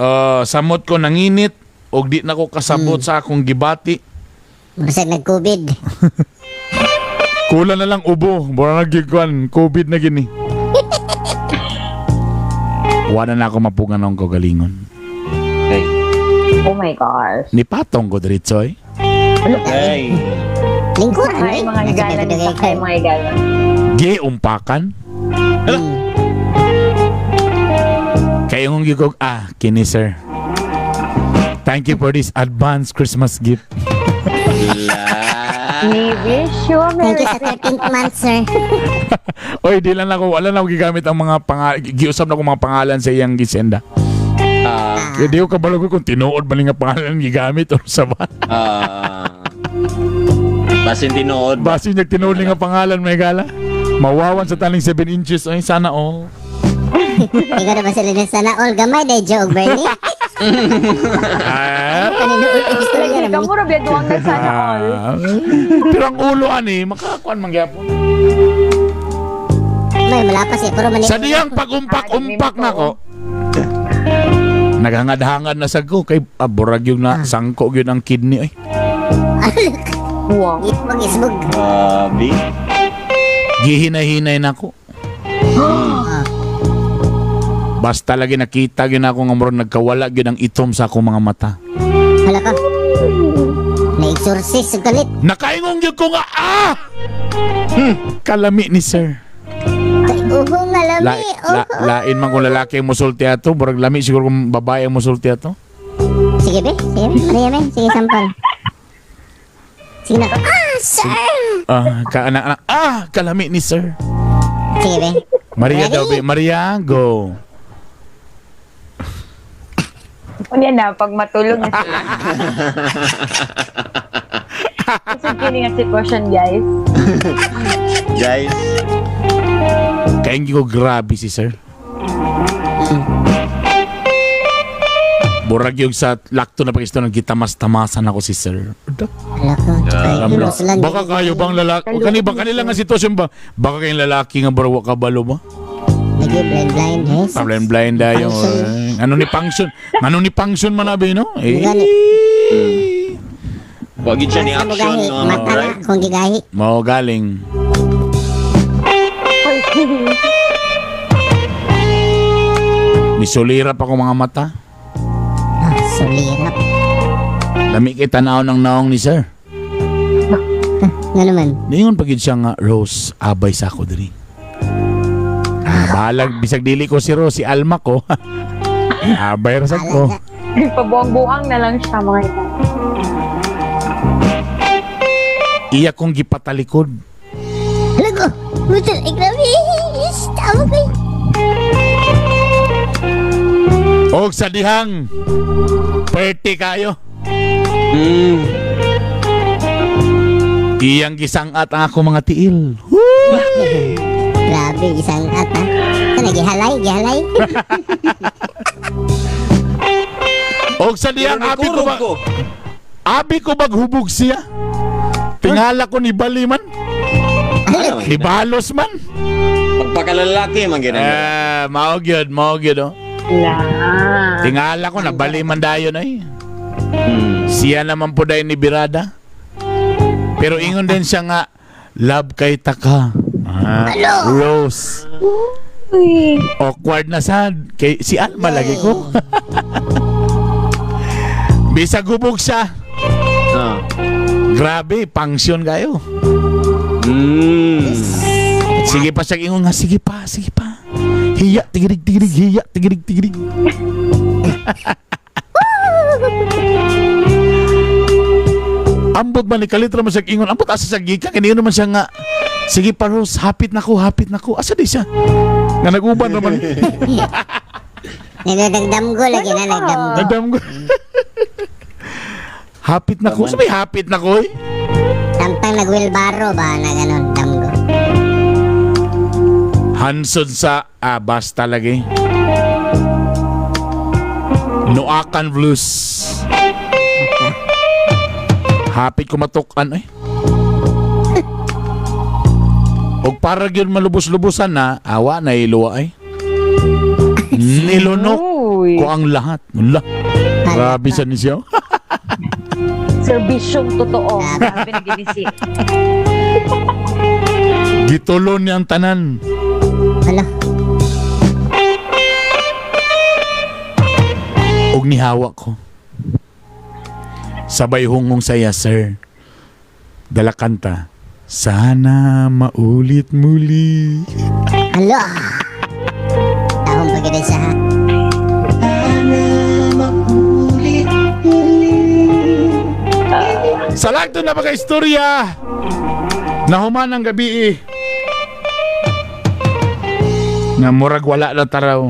A: Samot ko nanginit og di na ko kasabot sa akong gibati.
G: Murag nag-COVID.
A: Kulang na lang ubo. Mura na gigwan. COVID na gini. Wala na ako mapugan ang kagalingon.
C: Okay.
D: Oh my gosh.
A: Nipatong ko diretso eh.
C: Ay.
G: Lingkuran,
D: Ay,
G: eh.
D: mga
G: Nasa
D: higala.
G: dagdag
D: Ay, mga higala.
A: Giumpakan. Kaya yung gigog, kini sir. Thank you for this advanced Christmas gift.
C: La.
D: We wish you a
G: Thank
D: Merry
G: you sa 13th month, sir.
A: Oy, di lang ako, wala na ako gigamit ang mga pangalan, giusap na ko mga pangalan sa iyang gisenda. Kaya di ko kabalo ko kung tinuod ba nga pangalan gigamit or sa ba.
C: Basin tinuod.
A: Basin niya tinuod nga pangalan may gala. Mawawan sa taling 7 inches. Ay, sana all.
G: Ikaw na ba sila na sana all gamay day joke, Bernie? Paninuod ang istorya
D: Lagi ka
G: naman.
D: mura biyaduang na sana all.
A: Pero ang ulo ani, makakuan man gyapon.
G: May malapas eh, pero mani.
A: Sa diyang pag-umpak-umpak na ko. Naghangad-hangad na sa ko kay burag yung na sangko yun ang kidney ay.
D: Wow.
G: Isbog, isbog.
C: Grabe.
A: Gihinay-hinay na ko. Basta lagi nakita gyud ako nga murag nagkawala gyud ang itom sa akong mga mata.
G: Hala ka. Na-exorcist, ang galit.
A: Nakaingong gyud ko nga ah! Kalami ni sir.
G: Kay uhong nga lami, uhong.
A: Lain man kung lalaki ang musulti ato, murag lami siguro kung babae ang musulti ato.
G: Sige, be. Sige, be. Maria, be. Sige, sampal. Sige na. Ah, sir!
A: Ka anak, anak, kalami ni sir.
G: Sige, be.
A: Maria
G: Ready?
A: daw, be. Maria, go.
D: Unya na, pag matulog na sila. Kasi kini nga sitwasyon, guys.
C: Guys.
A: Kaya hindi ko grabe si sir. Murag yung sa lakto na pag-isto ng gitamas-tamasan ako si sir.
G: Ala ko. Ay, Roslan.
A: Baka kayo bang lalaki? Kani ba kanila nga sitwasyon ba? Baka kayong lalaki nga bro wa kabalo ba?
G: Lagi blind blind eh.
A: Blind blind dayo.
G: Function.
A: Ano ni function? Ano ni function man abi no? Eh.
G: Gani.
C: Wag yun siya ni
G: Basta
C: action,
G: mugahi,
C: no,
G: mata na
C: right?
G: kung gigahi.
A: Mao galing. Nisulirap ako mga mata.
G: Ah, sulirap.
A: Lami kay tanaw ng naong ni sir.
G: Nga naman.
A: Ningon pagid siya nga Rose abay sa ako diri. Ah, bahalag bisag dili ko si Rose, si Alma ko. Abay ra sad ko.
D: Pabuang-buang na lang siya mga ita.
A: Iya kong gipatalikod.
G: Ala ko. Butal, ay grabe. Yes, tama ko.
A: Og sa dihang perti kayo. Iyang gisangat ang ako mga tiil. Huy!
G: Grabe, isang at ha. Sana, gihalay, gihalay.
A: Og sa dihang
C: Pero
A: abi ko
C: nikurog
A: ba
C: ko.
A: abi ko maghubog siya. Tingala ko ni Bali man,
C: Ano man
A: ni
C: gina?
A: Balos man.
C: Pagpakalalaki man gina.
A: Eh, mao gyud, mao gyud oh.
D: La.
A: Tingala ko na bali man dayon ay.
C: Mm.
A: Siya naman po dahil ni Birada. Pero ingon din siya nga, love kay taka. Ah, Rose.
D: Uy.
A: Awkward na sad. Kay, si Alma lagi ko. Bisag hubog siya.
C: Ah.
A: Grabe, pangsyon kayo. Sige pa siya ingon nga, sige pa, sige pa. Hiya, tigirig, tigirig, hiya, tigirig, tigirig. Ambot man ni kalitra man siya ingon, ambot asa siya gikan, kaniyon naman siya nga, sige pa Rose, hapit na ko, hapit na ko. Asa di siya? Nga nag-uban naman.
G: Nagdamgo lagi na, nagdamgo.
A: Nagdam ko. Hapit na ko. Sabi, hapit na ko eh.
G: Tamtang nag-wheelbarrow ba na ganun, damgo.
A: Hanson sa ah, basta lagi. Noakan Blues. Hapit ko matukan eh. Og para gyud malubos-lubusan na, awa na iluwa ay. Nilunok
D: Uy.
A: ko ang lahat. Lah. Grabe sa ni siya.
D: Serbisyong totoo. Grabe na ginisi.
A: Gitulon niya ang tanan.
G: Hala,
A: Og nihawa ko. Sabay hungong saya, sir. Dala kanta. Sana maulit muli.
G: hala. Tahong pagkita siya ha.
A: Sa lagto na mga istorya, nahuman ang gabi eh. Nga murag wala na taraw.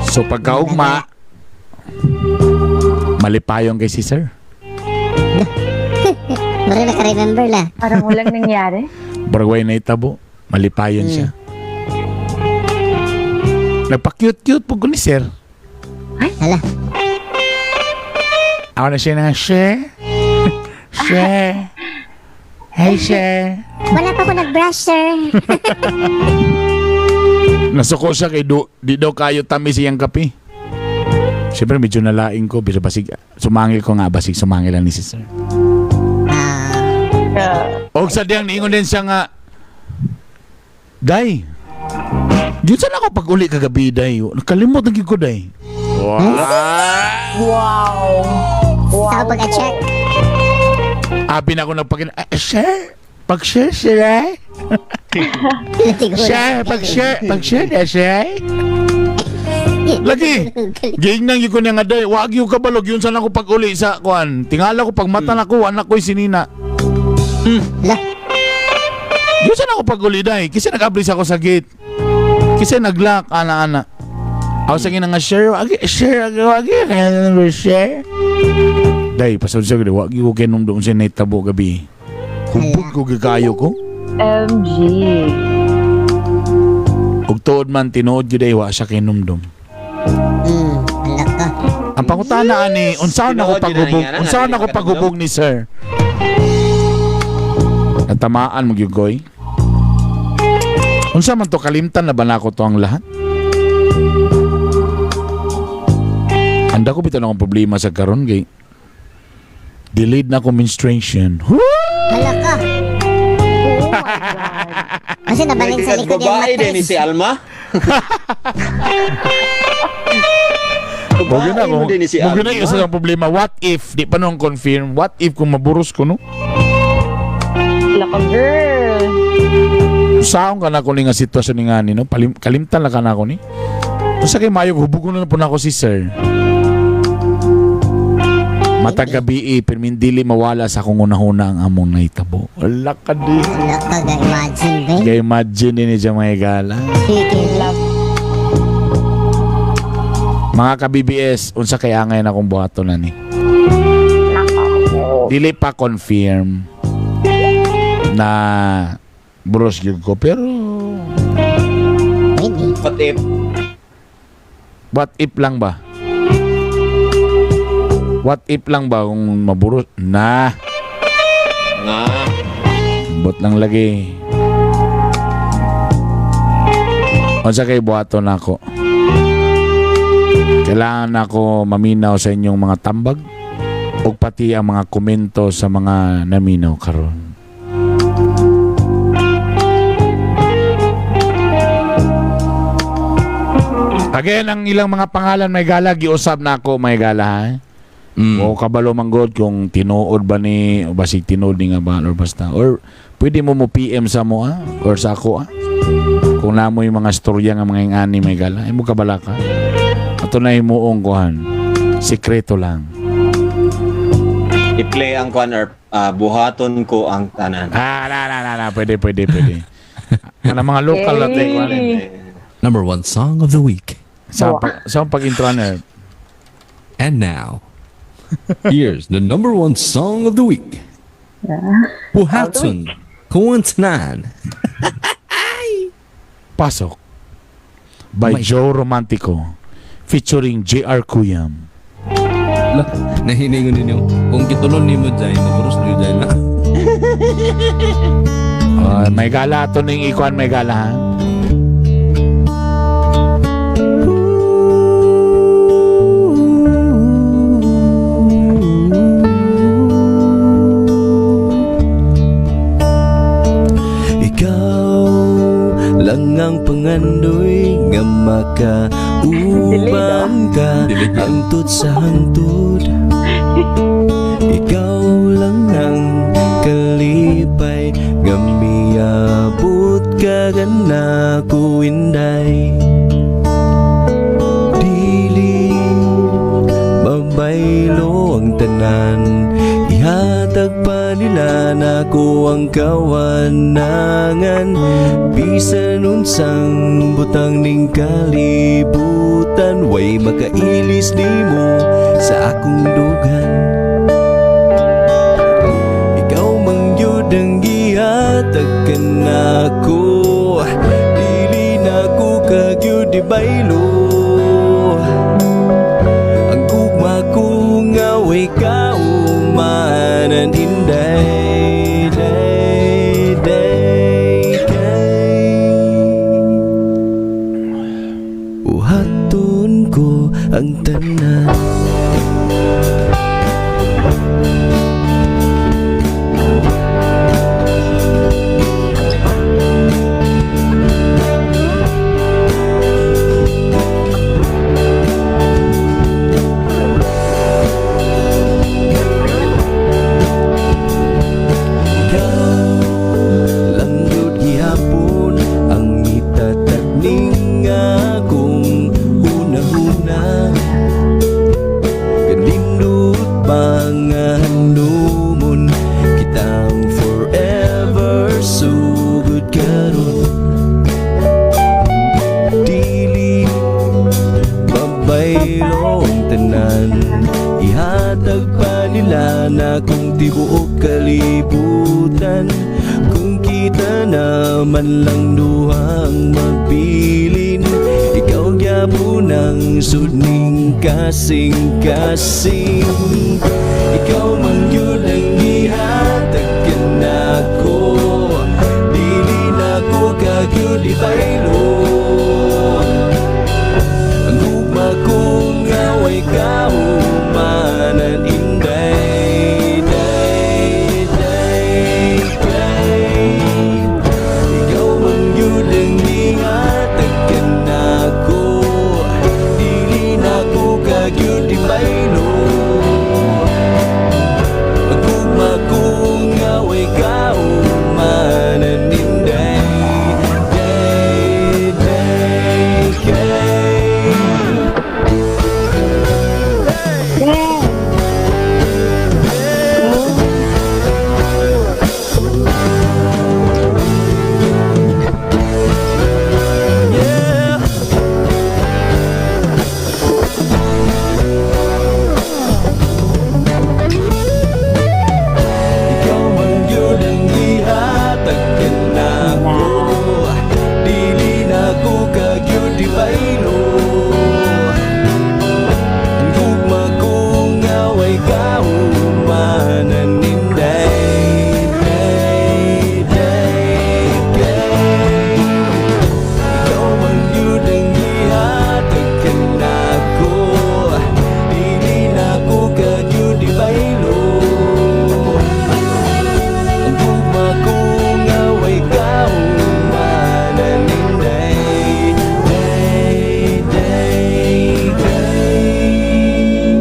A: So pagkaugma, malipayong kay si sir.
G: Mura naka-remember la.
D: Parang walang nangyari.
A: Barway na itabo, malipayon siya. Nagpa-cute-cute po ko ni sir.
G: Hala,
A: Ako na siya na, sir. Sir. Hey, sir.
G: wala pa ko nag-brush, sir.
A: Nasuko siya kay du, di daw kayo tamis iyang kape. Siyempre, medyo nalaing ko. Pero basig, sumangil ko nga, basig sumangil lang ni si sir.
G: Ah,
A: Og sa diyang niingon din siya nga, Day, yun saan ako pag uli kagabi, Day? Nakalimot na gyud ko, Day.
D: Wow. Wow.
G: Sa pag-check.
A: Abi na ako nagpakin, ah, sir, pag-share, sir, eh? Sir, pag-share, pag-share na, sir. Lagi, giingnan gyud ko niya nga, Day, wag yung kabalog, yun saan ako pag uli sa kuan. Tingala ko, pag mata na ko, anak ko'y sinina.
G: Hala,
A: Yun saan ako pag uli, Day? Kasi nag-ablis ako sa gate. Kasi nag-lock, ana-ana. Ako sa nga, share, agi, share, agi, agi, kaya na share. Day, pasod siya, wag yung kinong doon siya naitabo gabi. Hubog ko gikayo ko.
D: MG.
A: Ug tuod man tinuod gyud ay wa siya kinumdum. pangutana ani, unsaon ako
C: Tinuod yun
A: pagubog?
C: na nga,
A: Unsaon
C: dili
A: ako
C: ka
A: pagubog ni sir? Natamaan mo gyud koy. Unsa man to, kalimtan na ba nako to ang lahat? Anda ko bitaw na akong problema sa karon kay delayed na ako menstruation. Woo!
G: Hala ka.
D: Oh my God.
G: Kasi nabalin sa likod yung
C: Babae din ni
G: matres.
C: si Alma.
A: Mugin na
C: Babae mo
A: kung
C: din ni si
A: mugin na
C: Alma.
A: isa sa problema. What if di pa nung confirm? What if kung maburos ko no?
D: Laka girl.
A: Saon ka na ko ni nga sitwasyon ni nga ni no? Kalimtan lang ka na ko ni. Unsa kay mayo hubugon na po na ako si sir. Matag gabi eh, pirmindili mawala sa akong unahuna ang among nahitabo. Wala ka di.
G: Hala ka, ga-imagine ba?
A: Kaya imagine ni siya mga higala.
G: Sige.
D: Love.
A: Mga ka-BBS, unsa kay angay na akong buhaton na ni. Dili pa confirm na buros gyud ko pero
G: Pwede.
C: What if?
A: What if lang ba? What if lang ba kung maburos? Na,
C: Nga.
A: bot lang lagi. Unsa kay buhaton nako? Kailangan ako maminaw sa inyong mga tambag ug pati ang mga komento sa mga naminaw karon. Again, ang ilang mga pangalan may gala, giusab na ako may gala ha. O kabalo manggod kung tinuod ba ni o basig tinuod ni nga ba or basta or pwede mo mo PM sa mo ah, or sa ako ah. Kung namo yung mga storya nga mga ingani may gala, imo kabala ka. Ato na himuong kuhan. Sikreto lang.
C: I-play ang kwan or buhaton ko ang tanan.
A: Ah, na na na na, pwede pwede pwede. Ano mga local na tayo kuhan.
B: Number one song of the week.
A: Sa pag-intro na.
B: And now, here's the number one song of the week. Buhaton ko ang tanan.
A: Pasok. By
B: My
A: Joe Romantico featuring JR Kuyam.
B: La, nahiningon ninyo. Kung gitulon nimo Jai, maburos niyo Jai na.
A: Ah, may gala to ning ikuan may gala ha.
H: Ikaw lang ang pangandoy nga makauban ka hangtod sa hangtod. Ikaw lang ang kalipay nga miabot ka ganako inday. Dili mabaylo ang tanan, ihatag pa nila nako ang kawanangan. Bisan unsang butang ning kalibutan, way makailis nimo sa akong dugan. Ikaw man gyud ang gihatag kanako, dili nako kagyud ibaylo. Ang gugma ko nga way kaumanan inday, day, day, kay buhaton ko ang tanan. Ikaw lang yun gihapon ang itatag ning akong huna-huna. Kanindot pa nga hanumon kitang forever sugod karon. Dili mabaylo ang tanan, ihatag pa nila na kung tibuok kalibutan. Kung kita naman lang duhang mabilin, ikaw gyapon. Unang sudning kasing-kasing. Ikaw man yun ang gihatag nako. Dili nako kagyud ibaylo. Ang gugma ko nga way kahumanan. Inday, day, day, day. Ikaw man yun ang gihatag nako. Dili nako kagyud ibaylo. Ang gugma ko nga way kahumanan. Inday, day, day, day.
D: Yeah.
H: Yeah. Ikaw man yun ang gihatag nako. Dili nako kagyud ibaylo. Ang gugma ko nga way kahumanan. Inday, day, day, day. Ikaw man yun ang gihatag nako. Dili nako kagyud ibaylo. Ang gugma ko nga way kahumanan. Inday, day, day, day.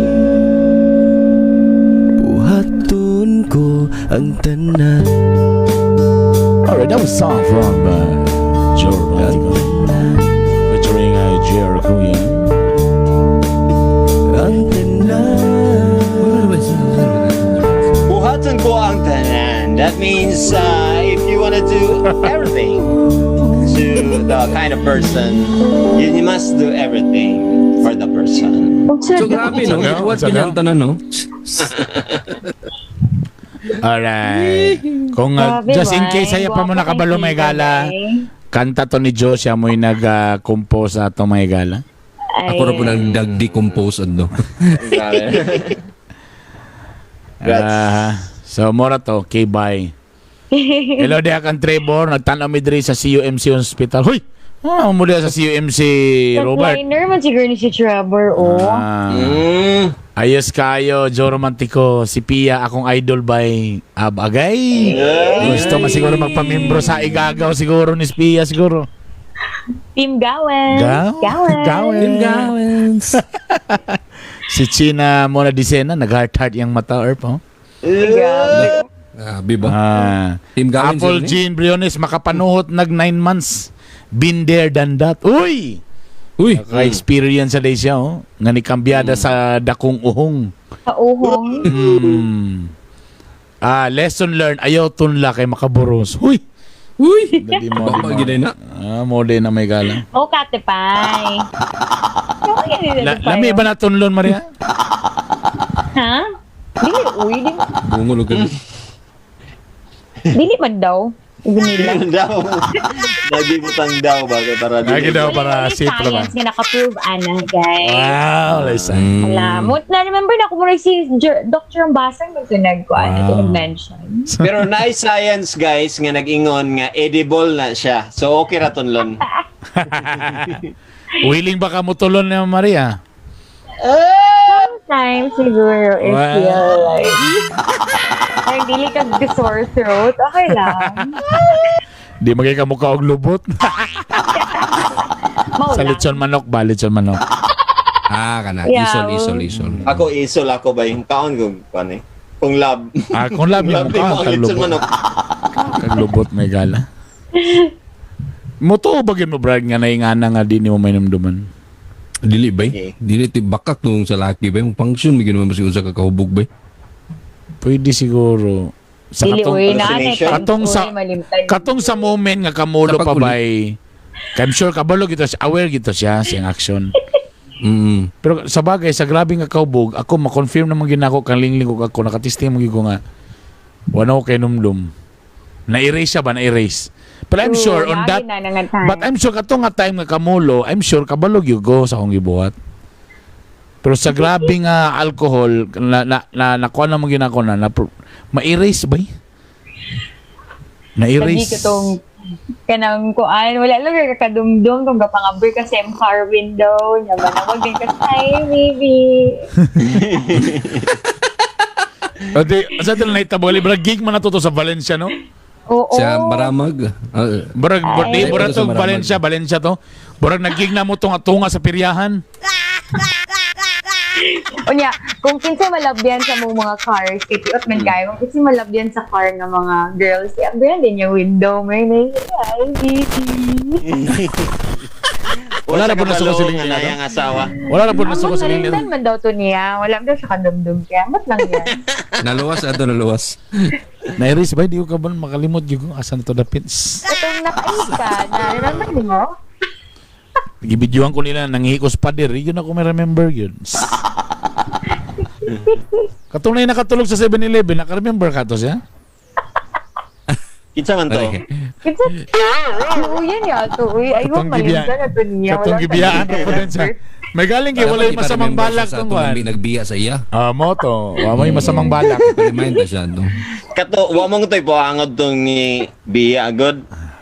H: Buhaton ko ang tanan.
A: Alright, that was song from Joe Romantico featuring Jericho. Yeah.
H: Ang tanan.
C: Buhaton ko ang tanan. That means if you wanna do everything to the kind of person, you must do everything for the person.
B: So grabe, no?
A: Ano?
B: What
A: Ano?
B: ganyan tanan, no?
A: Alright. Kung
D: Grabe,
A: just in
D: bay.
A: case saya pa mo
D: Guwapo
A: nakabalo
D: kay
A: may
D: tita,
A: gala,
D: bay.
A: Kanta to ni Joe, siya mo'y nag-compose sa atong may gala.
B: Ako ra po nang nag-decompose adto.
C: Grabe.
A: Ah, so mora to, okay, bye. Hello diha kang Trevor, nagtan-aw mi diri sa CUMC Hospital. Hoy! Ah, mo diha sa CUMC, Robert.
D: Frontliner man siguro ni si Trevor, oh.
A: Ah. Ayos kayo, Joe Romantico. Si Pia, akong idol by Abagay. Gusto man siguro magpamembro sa Igagaw siguro ni Pia siguro.
D: Team Gawin.
A: Gaw?
D: Gawin.
A: Gawin. Si China Mona Dicena, nag-heart-heart yung mata, Erp, oh.
D: Grabe.
B: Grabe ba?
A: Ah.
B: Team Gawin
A: Apple
B: sila ni?
A: Jean Briones, makapanuhot nag 9 months. Been there, done that. Uy!
B: Uy!
A: Naka-experience sa day siya, oh. Nga ni kambyada sa dakong uhong.
D: Sa uhong.
A: Ah, lesson learned, ayaw tunla kay makaburos. Huy!
B: Uy!
A: Dali mo,
B: Baka
A: di mo.
B: ginay na.
A: Ah, mo din na may gala.
D: Oh, Katepay.
A: Lami ba na tunlon, Maria?
D: Ha? Dili, uy. Dili,
B: Bungol og gabi.
D: dili man daw. Vanilla.
C: Daw. Nagibutang daw ba kay para dili.
A: Lagi daw para
D: Dili,
A: safe naman.
D: science nga naka-prove, ana, guys.
A: Wow, Lisa.
D: Wala. Mo, na-remember na kung si Dr. Basang magsunag ko, ano,
A: Wow.
D: nag-mention.
C: Pero nice science guys nga nag-ingon nga edible na siya. So okay ra tunlon.
A: Willing ba ka mutulon ni Maria?
D: Sometimes, siguro, if feel like, ay, dili ka sore throat, okay lang.
A: Di magay ka mukha og lubot.
D: Mao
A: Sa
D: lang.
A: lechon manok ba? Lechon manok.
B: Ah, kana.
D: Yeah.
B: Isol, isol, isol.
C: Ako isol ako ba yung kaon ko kuan eh. Kung love.
A: Ah, kung love yung
C: Love
A: mukha,
C: mo ang
A: kag
C: lechon
A: lubot.
C: manok.
A: Kag lubot may gala. Mutuo ba gyud mo brag nga naingana nga di nimo mainumduman?
B: Dili bay.
C: Okay.
B: Dili ti bakak nung sa laki bay. Mo function mi ginawa mo si usa ka kahubog bay.
A: Pwede siguro. Sa
D: Dili,
A: katong,
D: uy, na,
C: hallucination.
A: Katong katong sa moment nga kamulo
B: Sa
A: pa
B: pag-uli.
A: bay. I'm sure kabalo gito siya, aware gito siya siyang action. Pero sa bagay sa grabe nga kaubog, ako ma-confirm naman ginako kang lingling ko ako nakatisting mo ko nga wala ko kay numdum. Na-erase siya ba? Na-erase. But I'm
D: True,
A: sure on
D: naagi
A: that
D: na nga time.
A: But I'm sure kato nga time nga kamulo, I'm sure kabalo gyud ko sa akong gibuhat. Pero sa grabe nga alcohol na na na nakuha na mo ginako na, na ma-erase ba?
D: Lagi
A: Na-erase.
D: ka tong kanang kuan, wala lang ka kadumdum kung gapangaboy ka sa car window, nya manawag din ka, "Hi, baby."
A: Ate, sa ito na itabo, brag gig man na to sa Valencia, no?
D: Oo.
B: Sa Baramag.
A: Brag, di,
B: Ay.
A: brag
B: Sa
A: to
B: Maramag.
A: Valencia, Valencia to. Brag nag-gig na mo tong atunga sa piryahan.
D: Unya, kung kinsa malabyan sa mong mga cars, kay tiot man kayo, kung kinsa malabyan sa car nga mga girls, i-abyan din yung window, may may, "Hi, baby."
A: Wala na po
C: Sa
A: nasuko
C: kabalo
A: si Lingling,
C: nga
A: ano?
C: nayang asawa.
A: Wala na po
D: Ang
A: nasuko sa linya.
D: malintan man daw to niya. Wala man daw siya kadumdum kaya. Ba't lang yan?
B: Naluwas ato naluwas.
A: Na-erase ba? Di ko ka ba makalimot yung asa na to dapit.
D: Itong nakaayos ka, na-remember din mo?
A: Gibidyohan ko nila nanghikos pader. Yun ako may remember yun. Katunay nakatulog sa 7-Eleven, naka-remember ka to siya?
C: Kinsa man to?
D: Kinsa? Tuuyan ya, tuuy. Ay,
A: Katong
D: huwag malintan na to niya.
A: Katong
D: Wala
A: gibiyaan
D: siya
A: na po din siya. May galing kay walay masamang balak
B: tong
A: tong kuan.
B: Nagbiya sa iya.
A: Ah, mo to. Wa may masamang balak.
B: Remind na siya to.
C: Kato, wa mong to'y poangod tong ni Bia agad.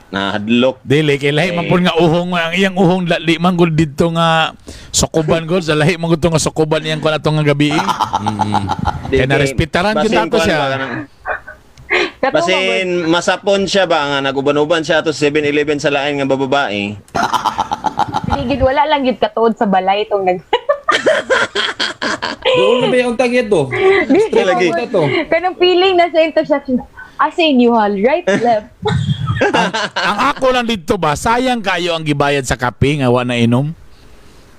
C: Nahadlok.
A: Dili kay lahi man pud nga uhong ang iyang uhong di man gud didto nga sukuban gud sa lahi man gud to nga sukuban iyang kuan atong nga gabi. Kaya narespetaran
C: Basin
A: kita to
C: kuan
A: siya.
C: ba kanang-
D: Katong
C: Basin masapon siya ba nga naguban-uban siya ato sa 7-Eleven sa lain nga bababae.
D: Hindi, gid, wala lang gid katuod sa balay itong nag...
B: Doon na ba yung tagit to?
C: Lagi.
B: na to.
D: Kanang feeling na sa intersection, asa inyo hall, right, left.
A: Ang ako lang didto ba, sayang kayo ang gibayad sa kape nga wa na inom.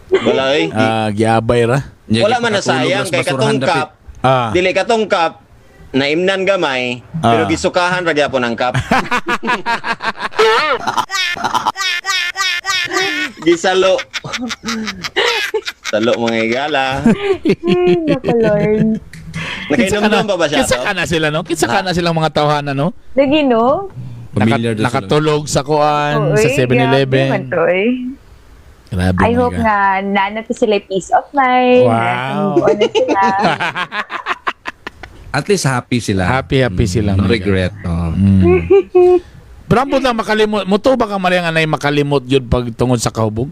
C: Wala eh.
A: Ah, giabay ra.
C: Wala man na sayang kay katong cup. Dili katong cup naimnan gamay pero gisukahan ra gyapon ang cup. Gisalo. Salo mga igala.
D: Ay, naku, Lord.
C: Nakainom ba ba siya
A: Kinsa
C: to?
A: ka na sila no? Kinsa ka na silang mga tawhana no?
D: Lagi, no?
B: Familiar daw sila.
A: Nakatulog sa kuan
D: Uy,
A: sa
D: grabe
A: 7-Eleven.
D: man to, eh.
A: Grabe.
D: I
A: my
D: hope
A: God.
D: nga nana to sila peace of mind.
A: Wow.
D: Ano sila.
B: At least happy sila.
A: Happy happy sila.
B: No
A: my God.
B: regret. Oh.
A: Pero ambot lang makalimot. Muto ba ka Maria nga nay makalimot yun pag tungod sa kahubog?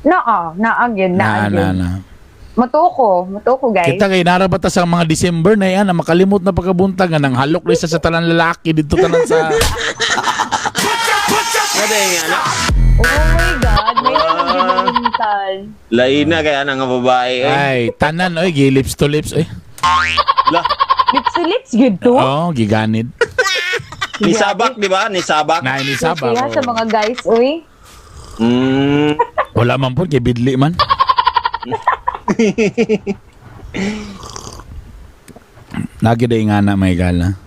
D: Naa, naa gyud, naa
A: Na, na,
D: gyud.
A: na.
D: Matuko, matuko guys.
A: Kita kay narabata sa mga December na yan, na makalimot na pagkabuntag nga nang halok na isa sa tanan lalaki dito tanan sa
C: Ano yung nga, ano?
D: Oh my God, may naginalintan.
C: Lain na kaya na nga babae. Eh.
A: ay tanan oy gi lips to lips oy.
C: Lah,
D: Lips to lips gyud to.
A: Oh, giganid.
C: ni Sabak, di ba? Ni Sabak.
A: Na ni saba.
D: Kaya sa mga guys, uy.
A: Wala man po kay bidli man. Lagi day nga na may gala.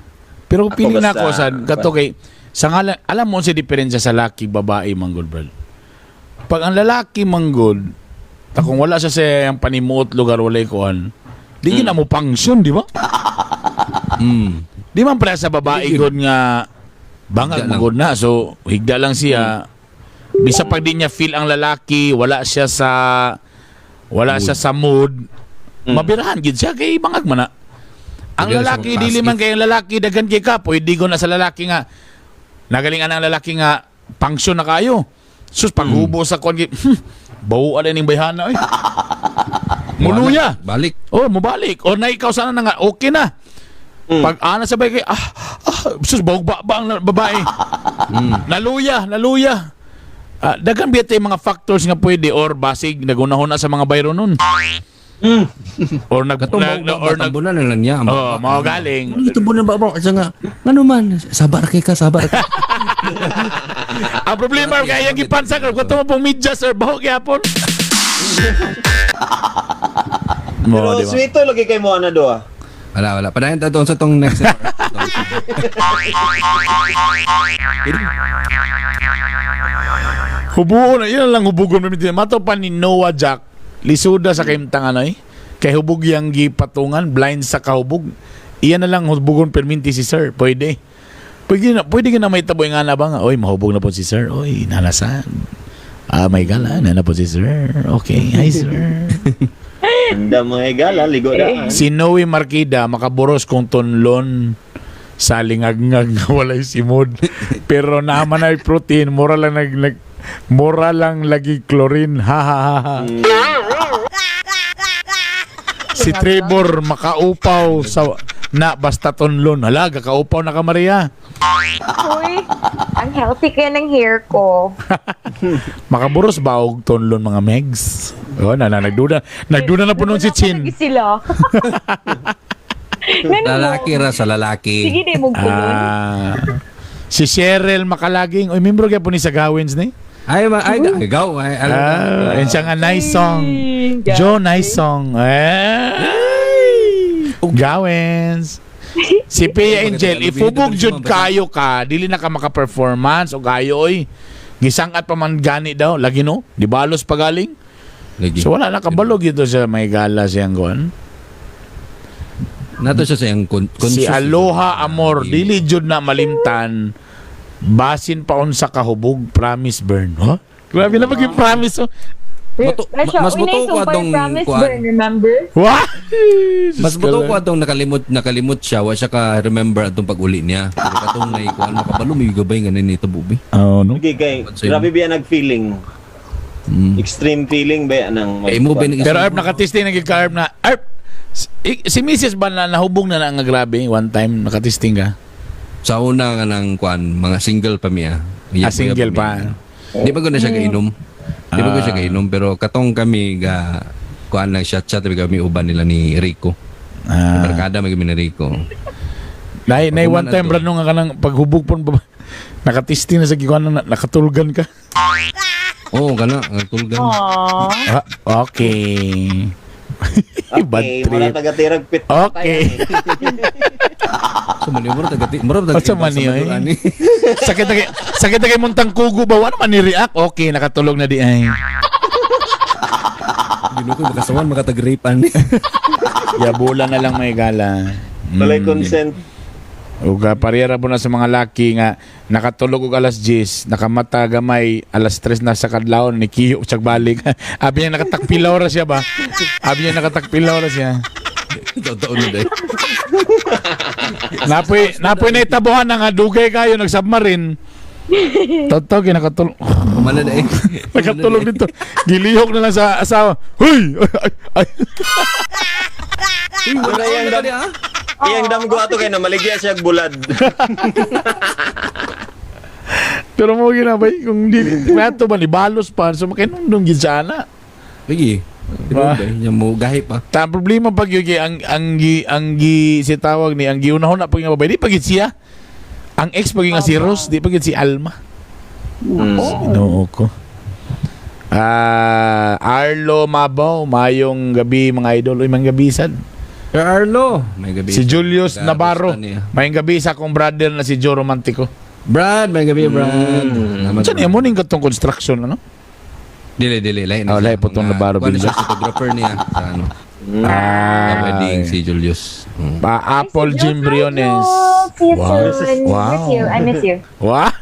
A: Pero
C: Ako
A: pili na
C: basta-
A: ako sa kato kay sa ngalan, alam mo si diferensya sa laki babae manggol bro. Pag ang lalaki manggol, ta kung wala siya sa iyang panimuot lugar walay kuan, di mm. na mo function, di ba? Di man pala sa babae gud nga bangag
B: Higda lang.
A: manggol na. So higda lang siya. Bisa pag di niya feel ang lalaki, wala siya sa mood. Mabirahan gid siya kay bangag man na. Ang
B: Pwede na siya
A: lalaki
B: mag-pass
A: dili
B: it.
A: man kay ang lalaki daghan kay ka, pwede ko na sa lalaki nga nagalingan ang lalaki nga function na kayo. Sus paghubo sa kon bawo ning bayhana oy. Muluya.
B: Balik.
A: Oh, mubalik. O na ikaw sana na nga okay na. Pag ana sabay kay sus bawog ba, ba ang babae. Naluya, naluya. Ah, daghan biya tay mga factors nga pwede or basig nagunahon na sa mga bayro nun. Or nag,
B: Katong
A: nag,
B: or
A: or nag
B: tambunan na lang niya. Ang
A: Oh,
B: baba.
A: mao galing.
B: Ano ito na ba bro? Kasi nga, ngano man, sabar kay ka, sabar ka.
A: Ang problema kay iyang gipansa kay kuto mo pong media sir baho gyapon. Mo,
C: Pero
A: di ba?
C: sweeto lagi kay mo ana do ah.
B: Wala, wala. Padayon ta doon sa tong next.
A: Hubuon na, yun lang hubugon. Mato pa ni Noah Jack, lisuda sa kayong ano eh. Kay hubog yang gipatungan, blind sa kahubog. Iyan na lang hubugon perminti si sir, pwede. Pwede na may taboy nga na ba nga, "Oy, mahubog na po si sir. Oy, nanasan. Ah, may gala, nana po si sir. Okay, hi sir."
C: Anda mga higala, ligo na.
A: Si Noe Marquida, makaburos kung tunlon sa lingagngag nga walay simod. Pero naman ay protein, mura lang nag, nag mura lang lagi chlorine. Ha ha ha ha. Si Trevor makaupaw sa na basta tunlon. Hala, kaupaw na ka, Maria.
D: Uy, ang healthy kaya ng hair ko.
A: Makaburos ba og tunlon, mga megs? Oh, na, na nagduda. Nagduda na po noon si Chin.
D: Lagi sila. Ganun mo.
B: Lalaki ra sa lalaki.
D: Sige, di mo kulon.
A: Ah. Si Cheryl Makalaging. Uy, membro kaya po ni sa Gawins ni.
B: Ay, ma, ay, ikaw, ay, alam na.
A: Ah, yun siya nga, nice song. Joe, nice song. Ay! Gawins. Si Pia Angel, ifubog jud kayo ka, dili na ka maka-performance o kayo oy. Gisangat pa man gani daw, lagi no? Di balos pa galing.
B: Lagi.
A: So wala na kabalog ito sa may gala siyang kuan.
B: Nato siya sa iyang
A: Si Aloha Amor, dili jud na malimtan. Basin pa unsa kahubog, promise burn. Huh? Grabe na maging promise oh.
B: Mas
D: Uy,
B: buto
D: nice
B: ko
D: song pa
B: atong
D: yung Promise
B: kuan.
D: Burn, remember?
A: Wah!
B: Mas buto ko atong nakalimot nakalimot siya, wa siya ka remember atong pag-uli niya. Pero katong naikuan makabalo may gabay nga ni nito bubi.
A: Oh, no.
C: Okay, kay,
B: Sa'yo.
C: grabe biya nag-feeling. Extreme feeling ba yan ang
B: Eh, mo ba
A: Pero Arp, nakatesting na ka Arp na Arp, si Mrs. ba na nahubog na na nga grabe one time nakatesting ka?
B: Sa una nga ng kuan, mga single pa miya.
A: Ah, single pa.
B: Di ba ko na siya kainom? Di ba ko siya kainom pero katong kami ga kuan lang chat chat kami uban nila ni Rico.
A: Ah.
B: Barkada may kami ni Rico.
A: Nay, nay one
B: Pag-uman
A: time
B: ato.
A: brano nga kanang paghubog pon ba nakatesting na sa gikuan na nakatulgan ka.
B: Oo, kana tulgan.
D: Aww.
A: Ah, okay. Bad
C: Okay, wala
A: trip.
C: taga-tirag pit.
A: Okay.
B: So man mura taga mura taga
A: Unsa man niyo, eh? Sakit na kay sakit na kay muntang kugo ba wala man ni react. Okay, nakatulog na di ay.
B: Ginoo ko makasawan makatag-rape ani.
A: Yabula na lang may gala.
C: Walay consent.
A: Uga parehara po na sa mga laki nga nakatulog og alas 10, nakamata gamay alas 3 na sa kadlawon ni kiyo siyag balik. Abi niya nakatakpilaw ra siya ba? Abi niya nakatakpilaw ra siya.
B: Totoo na day.
A: Napoy napoy na itabuhan na nga dugay kayo nagsubmarine. Totoo gyud nakatulog.
B: Kumana na eh.
A: Nakatulog dito. Gilihok na lang sa asawa. Huy! Ay, ay.
C: Wala yung dam. Iyang damgo ato kay namaligya siya og bulad.
A: Pero mo ginabay kung di nato ba ni balos pa so makinundong gid sana.
B: Lagi.
A: Ba?
B: Nya mo gahi pa.
A: Ta ang problema pag yun kay ang gi ang gi si tawag ni ang giunahon na pag nga babae di pag gid siya. Ang ex pag nga si Rose, di pag gid si Alma. Ginoo ko. Ah, Arlo Mabaw, mayong gabi mga idol. Uy, mayong gabi sad.
B: Sir Arlo, may gabi.
A: Si Julius
B: Gabi
A: Navarro,
B: sa niya.
A: mayong gabi sa akong brother na si Joe Romantico.
B: Brad, may gabi Brad. Salamat,
A: Saan niya
B: Brad.
A: mo ning katong construction ano?
B: Dili dili lahi na.
A: Oh,
B: siya.
A: lahi po tong
B: Mga-
A: Navarro
B: kuwan na siya,
A: Builder.
B: photographer niya sa ano.
A: Ah,
B: Sa wedding si Julius.
A: Pa Apple Jim Briones.
D: See you
A: Wow.
D: soon.
A: Wow.
D: Miss you. I miss you.
A: Wah!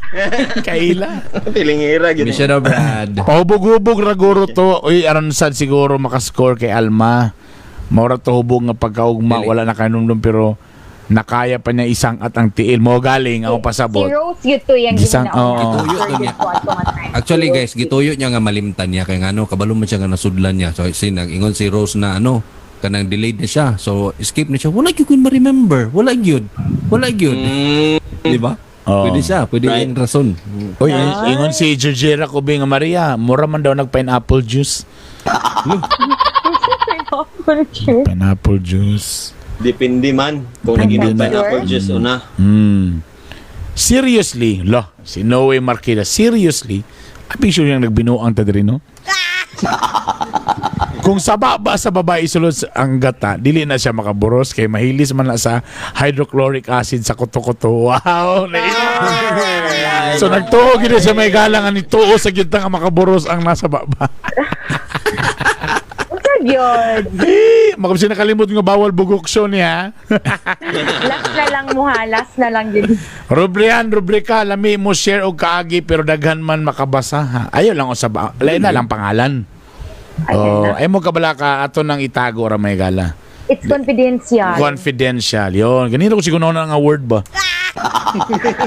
A: Kaila.
C: Feeling ira gyud.
B: Miss you daw, Brad.
A: Pahubog-hubog raguro to. Uy, aron sad siguro makascore kay Alma. Maura to hubog nga pagkaugma,
B: Dili.
A: wala na kanumdum pero nakaya pa niya isang at ang tiil. Mo galing ako pasabot.
D: Si Rose yun to yung
A: Gisang- oo.
B: Gituyo to niya. Actually guys, gituyo niya nga malimtan niya kay ngano kabalo man siya nga nasudlan niya. So sinag ingon si Rose na ano kanang delayed na siya. So escape na siya. Wala gyud ko ma-remember. Wala gyud. Wala gyud. Di ba?
A: Oo.
B: Pwede siya, pwede yung rason.
A: Uy, ingon si Georgera Cubing nga Maria, mura man daw nag pineapple juice. Pineapple juice.
C: Depende man kung
A: Depende
C: nag-inom
A: na.
C: pineapple juice o na.
A: Seriously, lo, si Noe Marquila, seriously, abi sure yung nagbinuang ta diri, no? Kung sa baba sa babae isulod ang gata, dili na siya makaburos kay mahilis man na sa hydrochloric acid sa kuto-kuto. Wow! So nagtuo gid siya may galang ani tuo sa gyud ta nga makaburos ang nasa baba.
D: Unsa gyud?
A: Eh, Makapsi nakalimot nga bawal bugok show niya.
D: Last na lang mo ha, last na lang yun.
A: Rubrian, rubrika, lami mo share og kaagi pero daghan man makabasa ha. Ayaw lang usab, lain na lang pangalan.
D: Ayan
A: Oh,
D: na.
A: ay mo kabala ka ato nang itago ra may gala.
D: It's confidential.
A: Confidential. Yon, ganito ko siguro na nga word ba.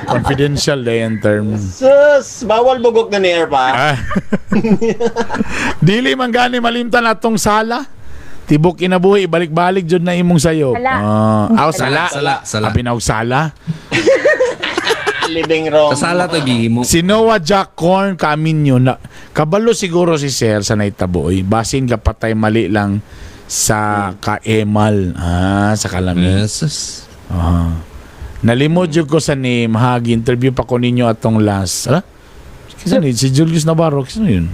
A: Confidential day term.
C: Sus, bawal bugok na ni Air pa.
A: Ah. Dili man gani malimtan atong sala. Tibok kinabuhi, ibalik-balik jud na imong sayo.
D: Sala.
A: Ah, aw, sala.
B: Sala, sala.
A: Abi na og sala.
C: Living room.
B: Sa sala to gihimo.
A: Si Noah Jack Corn Caminyo na kabalo siguro si Sir sa naitabo oy. Basin ka patay mali lang sa kaemal, ah, sa kalami.
B: Yes.
A: Ah. Nalimod jud ko sa name ha, interview pa ko ninyo atong last. Ah? Kinsa ni si Julius Navarro, kinsa yun?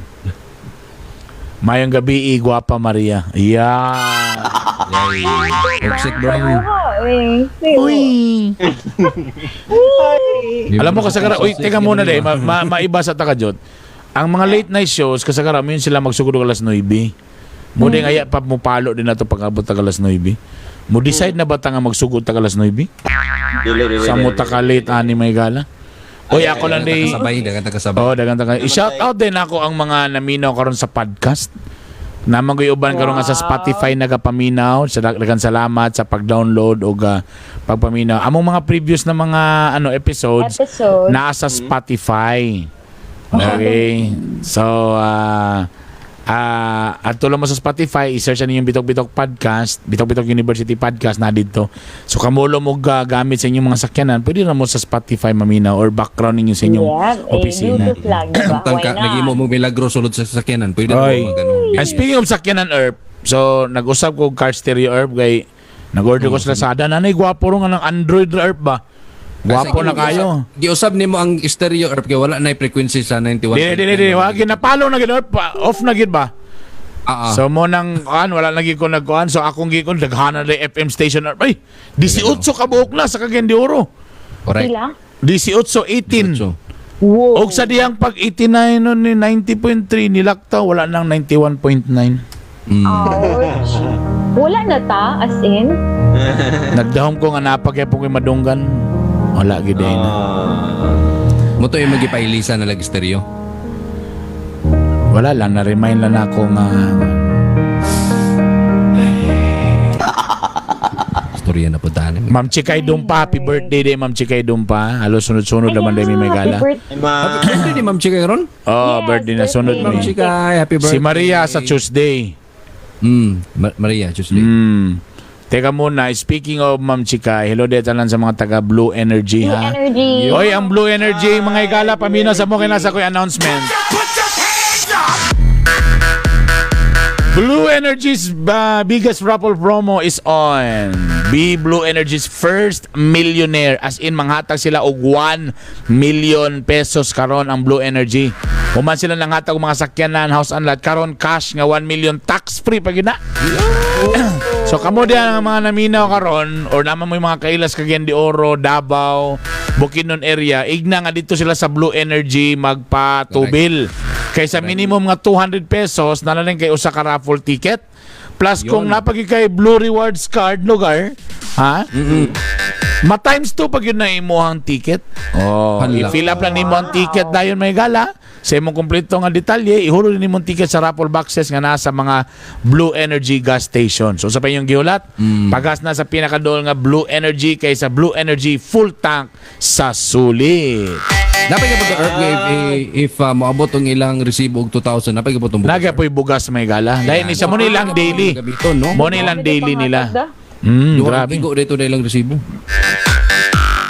A: Mayong gabi, eh, Guapa Maria. Yeah.
B: Toxic bro.
D: Oo, eh.
A: Uy. Alam mo kasagara, uy, teka muna day, maiba sa takajot. Ang mga late night shows, kasagara, yun sila magsugod og alas 9. Mo ding aya pa mo palo din nato pag-abot tag alas 9. Mo decide na ba ta nga magsugod tag alas 9?
C: Dili, dili,
A: Sa mo
C: dili.
A: taka late ani may gala. Uy, ako lang day.
B: Kasabay, dagan kasabay.
A: Oh, dagan taka. I-shout out din ako ang mga naminaw karon sa podcast. Naman ko'y uban karon nga sa Spotify nagapaminaw. Sa dagan salamat sa pag-download og pagpaminaw. Among mga previous na mga ano episodes
D: Episode.
A: nasa Spotify. Okay. So, at tulong mo sa Spotify, i-search ninyo yung Bitok Bitok Podcast, Bitok Bitok University Podcast na dito. So, kamulo mo gamit sa inyong mga sakyanan, pwede na mo sa Spotify maminaw or background ninyo sa inyong
D: Yeah, eh,
A: opisina.
D: Bluetooth lang, diba?
B: Samtang
D: Why
B: ka,
D: not?
B: naghimo mo milagro sulod sa sasakyanan, pwede mo
A: Oy.
B: mag ano.
A: And speaking of sakyanan, Erp, so nag-usap ko og car stereo, Erp, kay nag-order ko sa Lazada, nanay, gwapo ro nga ng Android ra, Erp ba? Gwapo na kayo.
B: Giusab nimo ang stereo erp kay wala na frequency sa 91.
A: Dili, dili, dili. Wag, napalo na gid, Erp. Off na gid ba?
B: Ah, ah.
A: So mo nang kuan wala na gid ko nagkuan so akong gikon daghanan na FM station. Ay, 18 ka buok na sa Cagayan de Oro.
B: Correct.
D: Sila?
A: 18 18.
B: So,
D: Wow.
A: Og sa diyang pag 89 nun ni 90.3 nilaktaw wala nang 91.9.
D: Ouch. Wala na ta, as in?
A: Nagdahom ko nga napagyapon ko'y madunggan. Wala gid ay na.
B: Mo to yung magipailisa na lag stereo.
A: Wala lang na remind lang ako nga
B: Istorya na po tayo.
A: Ma'am Chikay Dumpa, happy birthday day Ma'am Chikay Dumpa. Halos sunod-sunod naman day may
D: Happy
A: gala.
D: birthday.
C: Ay, ma.
B: Happy birthday ni Ma'am Chikay ron.
A: Oh,
D: Yes,
A: birthday na sunod
D: birthday.
B: Ma'am
A: ni.
B: Chikay, happy birthday.
A: Si Maria sa Tuesday.
B: Maria, Tuesday.
A: Teka muna, speaking of Ma'am Chikay, hello dito lang sa mga taga Blue Energy
D: Blue
A: ha.
D: Energy.
A: Oy, ang Blue Energy, mga igala, pamina sa mo kay nasa ko'y announcement. Blue Energy's biggest raffle promo is on. Be Blue Energy's first millionaire. As in, manghatag sila og 1 million pesos karon ang Blue Energy. Human sila nanghatag og mga sakyanan, house and lot. Karon cash nga 1 million tax free pag yun na. So kamo diyan ang mga naminaw karon or naman mo yung mga kailas Cagayan de Oro, Davao, Bukidnon area, igna nga dito sila sa Blue Energy magpatubil. Kaysa minimum nga 200 pesos na lang kay usa ka raffle ticket. Plus kung
B: Yun.
A: napagi kay Blue Rewards card lugar, ha? Ma times 2 pag yun na imuhang ticket. Oh,
B: Hala.
A: i-fill up lang nimo ang ticket dayon may gala. Sa imong kumpleto nga detalye, ihulog nimo ang ticket sa raffle boxes nga nasa mga Blue Energy gas station. So sa pa inyong gihulat, pagas na sa pinakadool nga Blue Energy kaysa Blue Energy full tank sa sulit.
B: Napay ka po erp if moabot ang ilang resibo og 2,000, napay ka po itong bugas.
A: Naga po'y bugas may gala. Dahil ni siya mo nilang daily.
B: Gamiton, no?
A: Mo nilang daily nila.
B: Duha ka
A: Grabe.
B: tinggo dito na ilang resibo.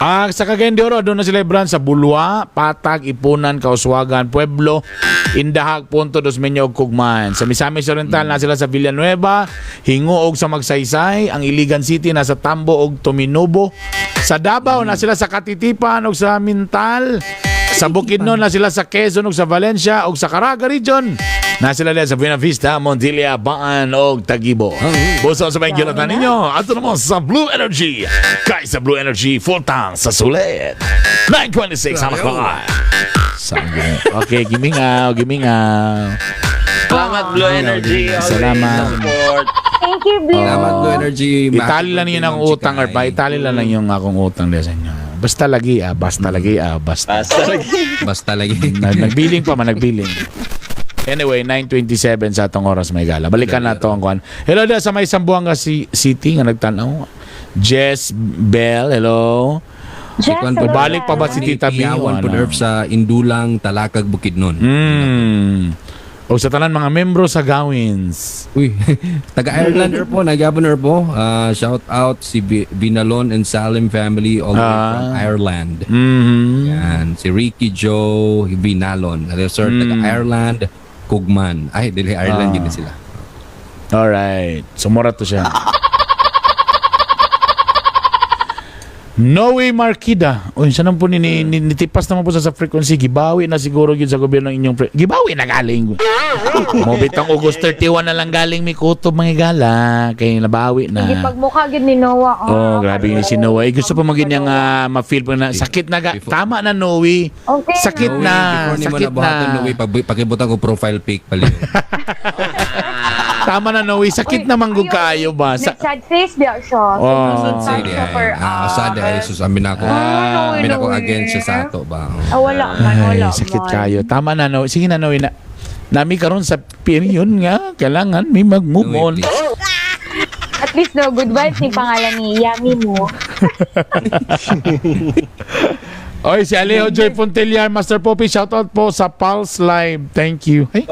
A: Ah, sa Cagayan de Oro, doon na sila branch sa Bulwa, Patag, Ipunan, Kauswagan, Pueblo, Indahag, Punto, Dosmeño, ug Kugman. Sa Misamis Oriental, na sila sa Villanueva, Hingoog sa Magsaysay, ang Iligan City nasa Tambo ug Tominubo. Sa Davao, na sila sa Katitipan ug sa Mintal. Sa Bukidnon na sila sa Quezon ug sa Valencia ug sa Caraga Region. Na sila diyan sa Buena Vista, Montilla, Baan ug Tagibo. Buso sa mga gilatan ninyo. Ato naman sa Blue Energy. Kay sa Blue Energy, full tank sa sulit. 9:26 ang clock. Okay, gimingaw, gimingaw.
C: Salamat Blue Energy. Always
A: Salamat.
C: sa support.
D: Thank you, Blue.
B: Salamat, Blue Energy.
A: Itali lang yun ang utang or pa. Itali lang lang yung akong utang diya sa inyo. Basta lagi ah, basta lagi ah, basta.
C: Basta lagi.
B: Basta lagi.
A: Nagbiling pa man, nagbiling. Anyway, 9:27 sa atong oras may gala. Balikan na to ang kuan. Hello da sa may Sambuanga City nga nagtan-aw. Jess Bell, hello.
D: Jess,
B: Ikuan
D: hello,
A: Balik pa ba si
D: Jess.
A: Tita B?
B: Piyawan
A: Ano?
B: po Earth sa Indulang, Talakag, Bukidnon.
A: O sa tanan mga membro sa Gawins.
B: Uy, taga Ireland er po, nagyabon er po. Ah, shout out si Binalon and Salim family all the way from Ireland. Yan, si Ricky Joe Binalon. Hello sir, taga Ireland, Kugman. Ay, dili Ireland yun sila.
A: Alright. Sumura to siya. Noe Marquida. Uy, siya naman po nitipas naman po sa frequency. Gibawi na siguro yun sa gobyerno ng inyong... Gibawi na galing. Mobit ang August 31 na lang galing may kutob mga gala. Kaya nabawi na.
D: Hindi pagmukha gid ni Noah.
A: Oh, grabe ni si Noe. Eh, gusto pa maging niyang ma-feel po na sakit na. Tama na, Noe.
D: Okay.
A: Sakit
B: Noe,
A: na.
B: before ni mo
A: Sakit
B: nabuhaton,
A: na.
B: Noe, pakibutan ko profile pic pala.
A: Tama na, Noe. Sakit
D: Uy,
A: na manggug
D: ayun,
A: kaayo ba?
D: Nag-sad face biya siya.
A: Oh.
D: Sad
B: Say
D: siya for,
B: sad ay sus amin ako.
D: Noe,
B: Amin ako
D: Noe.
B: against siya sa ato ba.
D: Ah, wala man,
A: Ay,
D: wala
A: sakit
D: man.
A: kayo. Tama na, Noe. Sige na, Noe. Na, nami karon sa period nga, kailangan may mag-move
B: Noe,
A: on.
B: please.
D: At least no, good vibes ni pangalan ni Yami mo.
A: Oy, si Alejo Joy Fontellar, Master Poppy, shoutout po sa Pulse Live. Thank you. Hey,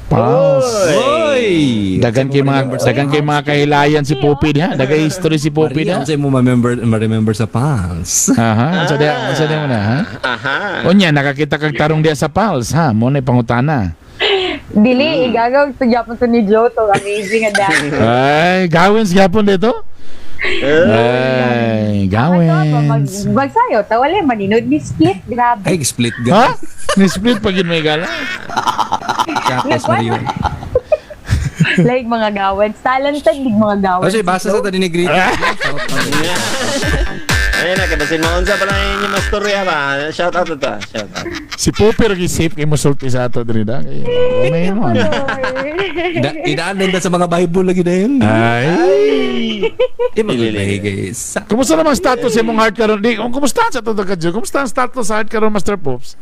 A: Pulse.
B: Oy!
A: Dagan kay mga kahilayan si Poppy diha. Dagay history si Poppy
B: Maria,
A: diha.
B: unsay mo ma-remember sa Pulse?
A: Aha, unsa diha mo na, ha?
C: Aha.
A: Unya nakakita kag tarong diha sa Pulse, ha? Mo na pangutana.
D: Dili, igagaw to gyapon to ni Joe to. Amazing nga dance.
A: Ay, gawins gyapon dito. Ay,
D: Ano ba,
A: gawins.
D: magsayo, tawala, maninod ni split, grabe.
B: Ay, split
A: Ha?
B: ga.
A: Ni-split pag yun may gala.
B: Kapos Mario.
D: Like mga gawins, talented dig mga gawins.
B: Kasi basa sa tani ni Greta.
C: Ayun na, kabasin mo. Unsa pala inyo mastorya ba? Shout out to ta. Shout out.
A: Si Poppy ra gisip kay mosulti sa ato diri da. Kay may mo.
B: Idaan din ta sa mga Bible lagi dahil.
A: Ay.
B: Di mag-play guys.
A: Kumusta naman status imong heart karon? Di, kung kumusta sa todo ka Joe? Kumusta ang status sa heart karon Master Pops?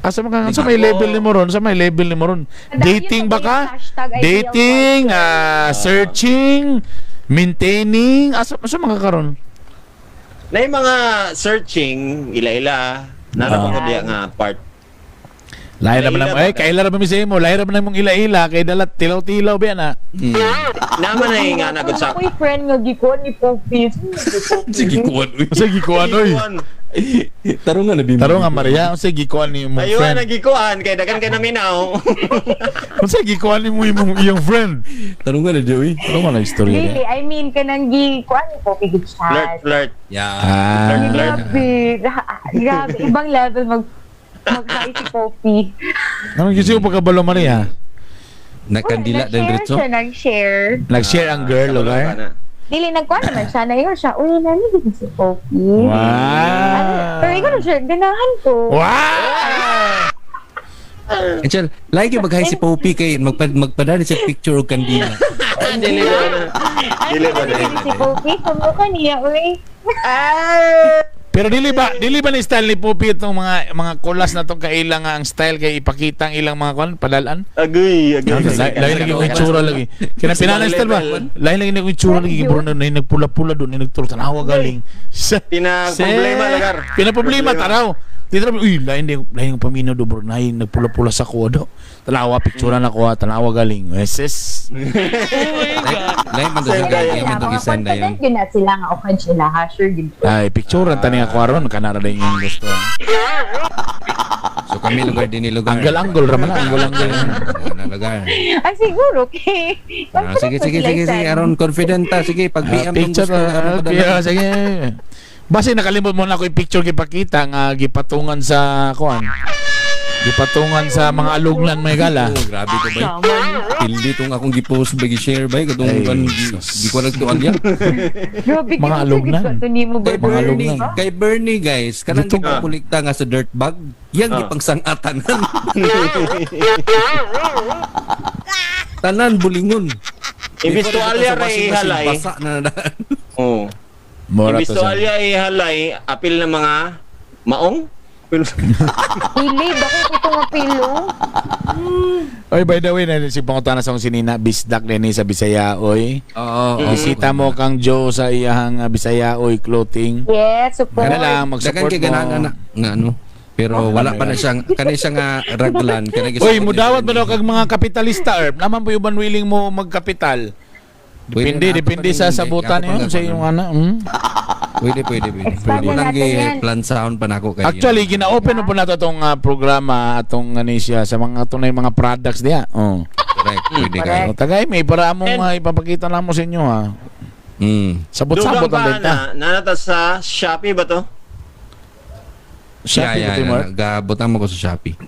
A: Asa man ka sa may level nimo ron? Sa may level nimo ron? Dating ba ka? Dating, searching, maintaining, asa man ka karon?
C: Na yung mga searching, ila-ila, nara pa ko diya nga part.
A: Lahi naman
C: Ila-ila
A: ang
C: ba?
A: eh kaila ra ba mi sa imo? Lahi ra man imong ila-ila kay dalat tilaw-tilaw ba na?
C: Naman na yung nga nagod sa...
D: Ako'y friend nga gikuan ni Poppy.
B: Sige, kuwan. uy.
A: Unsa gikuan oy?
B: Tarong nga na
A: Tarong nga Maria, unsa gikuan ni imong
C: Ayun,
A: friend?
C: nagikuan, kay dagan kay naminaw.
A: Unsa gikuan nimo imong iyong friend?
B: Tarong nga na Joey.
A: Tarong nga na istorya.
D: Really, I mean, kanang gikuan ni Poppy
C: Flirt,
D: gichat.
C: flirt.
B: Yeah.
A: Ah.
C: Flirt.
D: Grabe. Grabe, ibang level mag-hi si Poppy.
A: Anong gusto ko pagkabalo Maria?
B: Nakandila din
D: Nag-share
B: diretso.
D: siya, nag-share.
A: Nag-share ang girl, okay?
D: Dili, nagkuhan naman siya. Naiwan siya, uy, nani si Poppy.
A: Wow.
D: Ano, pero ikaw na siya, ganahan ko.
A: Wow!
B: Angel, like yung mag-hi si Poppy kay magpadali sa picture og kandila.
C: Dili ba na? Dili ba na?
D: Ano si Poppy? Sa mukha niya, uy.
A: Pero dili ba ni style ni Poppy itong mga kulas na tong kaila nga ang style kay ipakita ang ilang mga kuan padalan?
C: Agoy, agoy.
A: Lain lagi kong itsura lagi. Kina pinana style ba? Lain lagi kong itsura lagi bro na nagpula-pula doon, nagturo tanawa galing.
C: Pina problema lagar.
A: Pina problema tanaw. Dito na, uy, lain din, lain yung paminaw do bro, lain nagpula-pula sa kuha do. Tanawa picture na kuha, tanawa galing. Yes.
B: Lain man to sa
D: Sila,
B: man to
D: mga
B: gisend na yun.
D: confident yun na sila nga, okay sila ha, sure yun.
A: Ay, picture ang tani ako aron kanara din yung gusto.
B: So kami lugar din ni lugar.
A: Anggal-anggol ra man, anggal-anggol.
B: Na lugar.
D: Ay, siguro, okay.
B: Ah, sige, sige, sige, sige. Aron confident ta. Sige, pag PM tong
A: Picture
B: gusto. Aron
A: okay,
B: padala.
A: sige. Basta nakalimot mo na ako yung picture gipakita nga gipatungan sa kuan. Gipatungan sa mga alugnan may gala.
B: Oh, grabe to ba? Pildi tong akong gi-post ba gi-share ba katong
A: Ay,
B: kan
A: sus.
B: gi ko nagtuan niya.
D: Grabe,
A: Mga alugnan.
B: Kay
A: Mga
B: Bernie,
A: alugnan.
B: kay Bernie guys, kanang
A: Dito-
B: gipakulikta nga sa dirt bag, yang gipangsangatanan. Tanan bulingon.
C: Imbis
B: Before
C: tuwalya
B: ibutang sa
C: ra
B: washing machine,
C: ihalay.
B: basa na na.
C: Oo.
A: Mora
C: Imbis
A: to siya.
C: tuwalya ihalay, apil na mga maong.
D: Dili, dako ito nga pilo.
A: Oy, by the way, na si pangutana sa akong sinina, bisdak din ni sa Bisaya, oy.
B: Oo. oo.
A: Bisita mo kang Joe sa iyahang Bisaya, oy, clothing.
D: Yes, support.
A: Kana lang,
B: Dagan
A: mag-support
B: kay
A: mo.
B: ganahan na nga ano. Pero wala pa na siyang kani siya nga raglan kani
A: Oy, mudawat ba daw kag mga kapitalista, Erp? Naman po yung willing mo magkapital.
B: Pwede
A: Depende,
B: na, ako
A: depende
B: pa
A: sa
B: rin,
A: sabutan
B: ako pa
A: yun,
B: nga
A: sa
B: pa
A: iyong ana. Hmm?
B: Pwede, pwede, pwede.
D: Expand
B: Pwede
D: na
B: lang
D: natin yan.
B: plan sound pa nako kay.
A: Actually, gina-open na po nato atong programa atong ano siya sa mga atong na yung mga products diya. Oh.
B: Correct, pwede
D: Correct.
B: kayo.
A: Oh, tagay may para among
C: And-
A: ipapakita namo sa inyo ha. Sabot-sabot
C: Dugang
A: ang
C: pa
A: benta.
C: na, nanata sa Shopee ba to?
A: Shopee
B: Yeah,
A: ba
B: yeah,
A: Mark?
B: Nagabutang mo ko sa Shopee.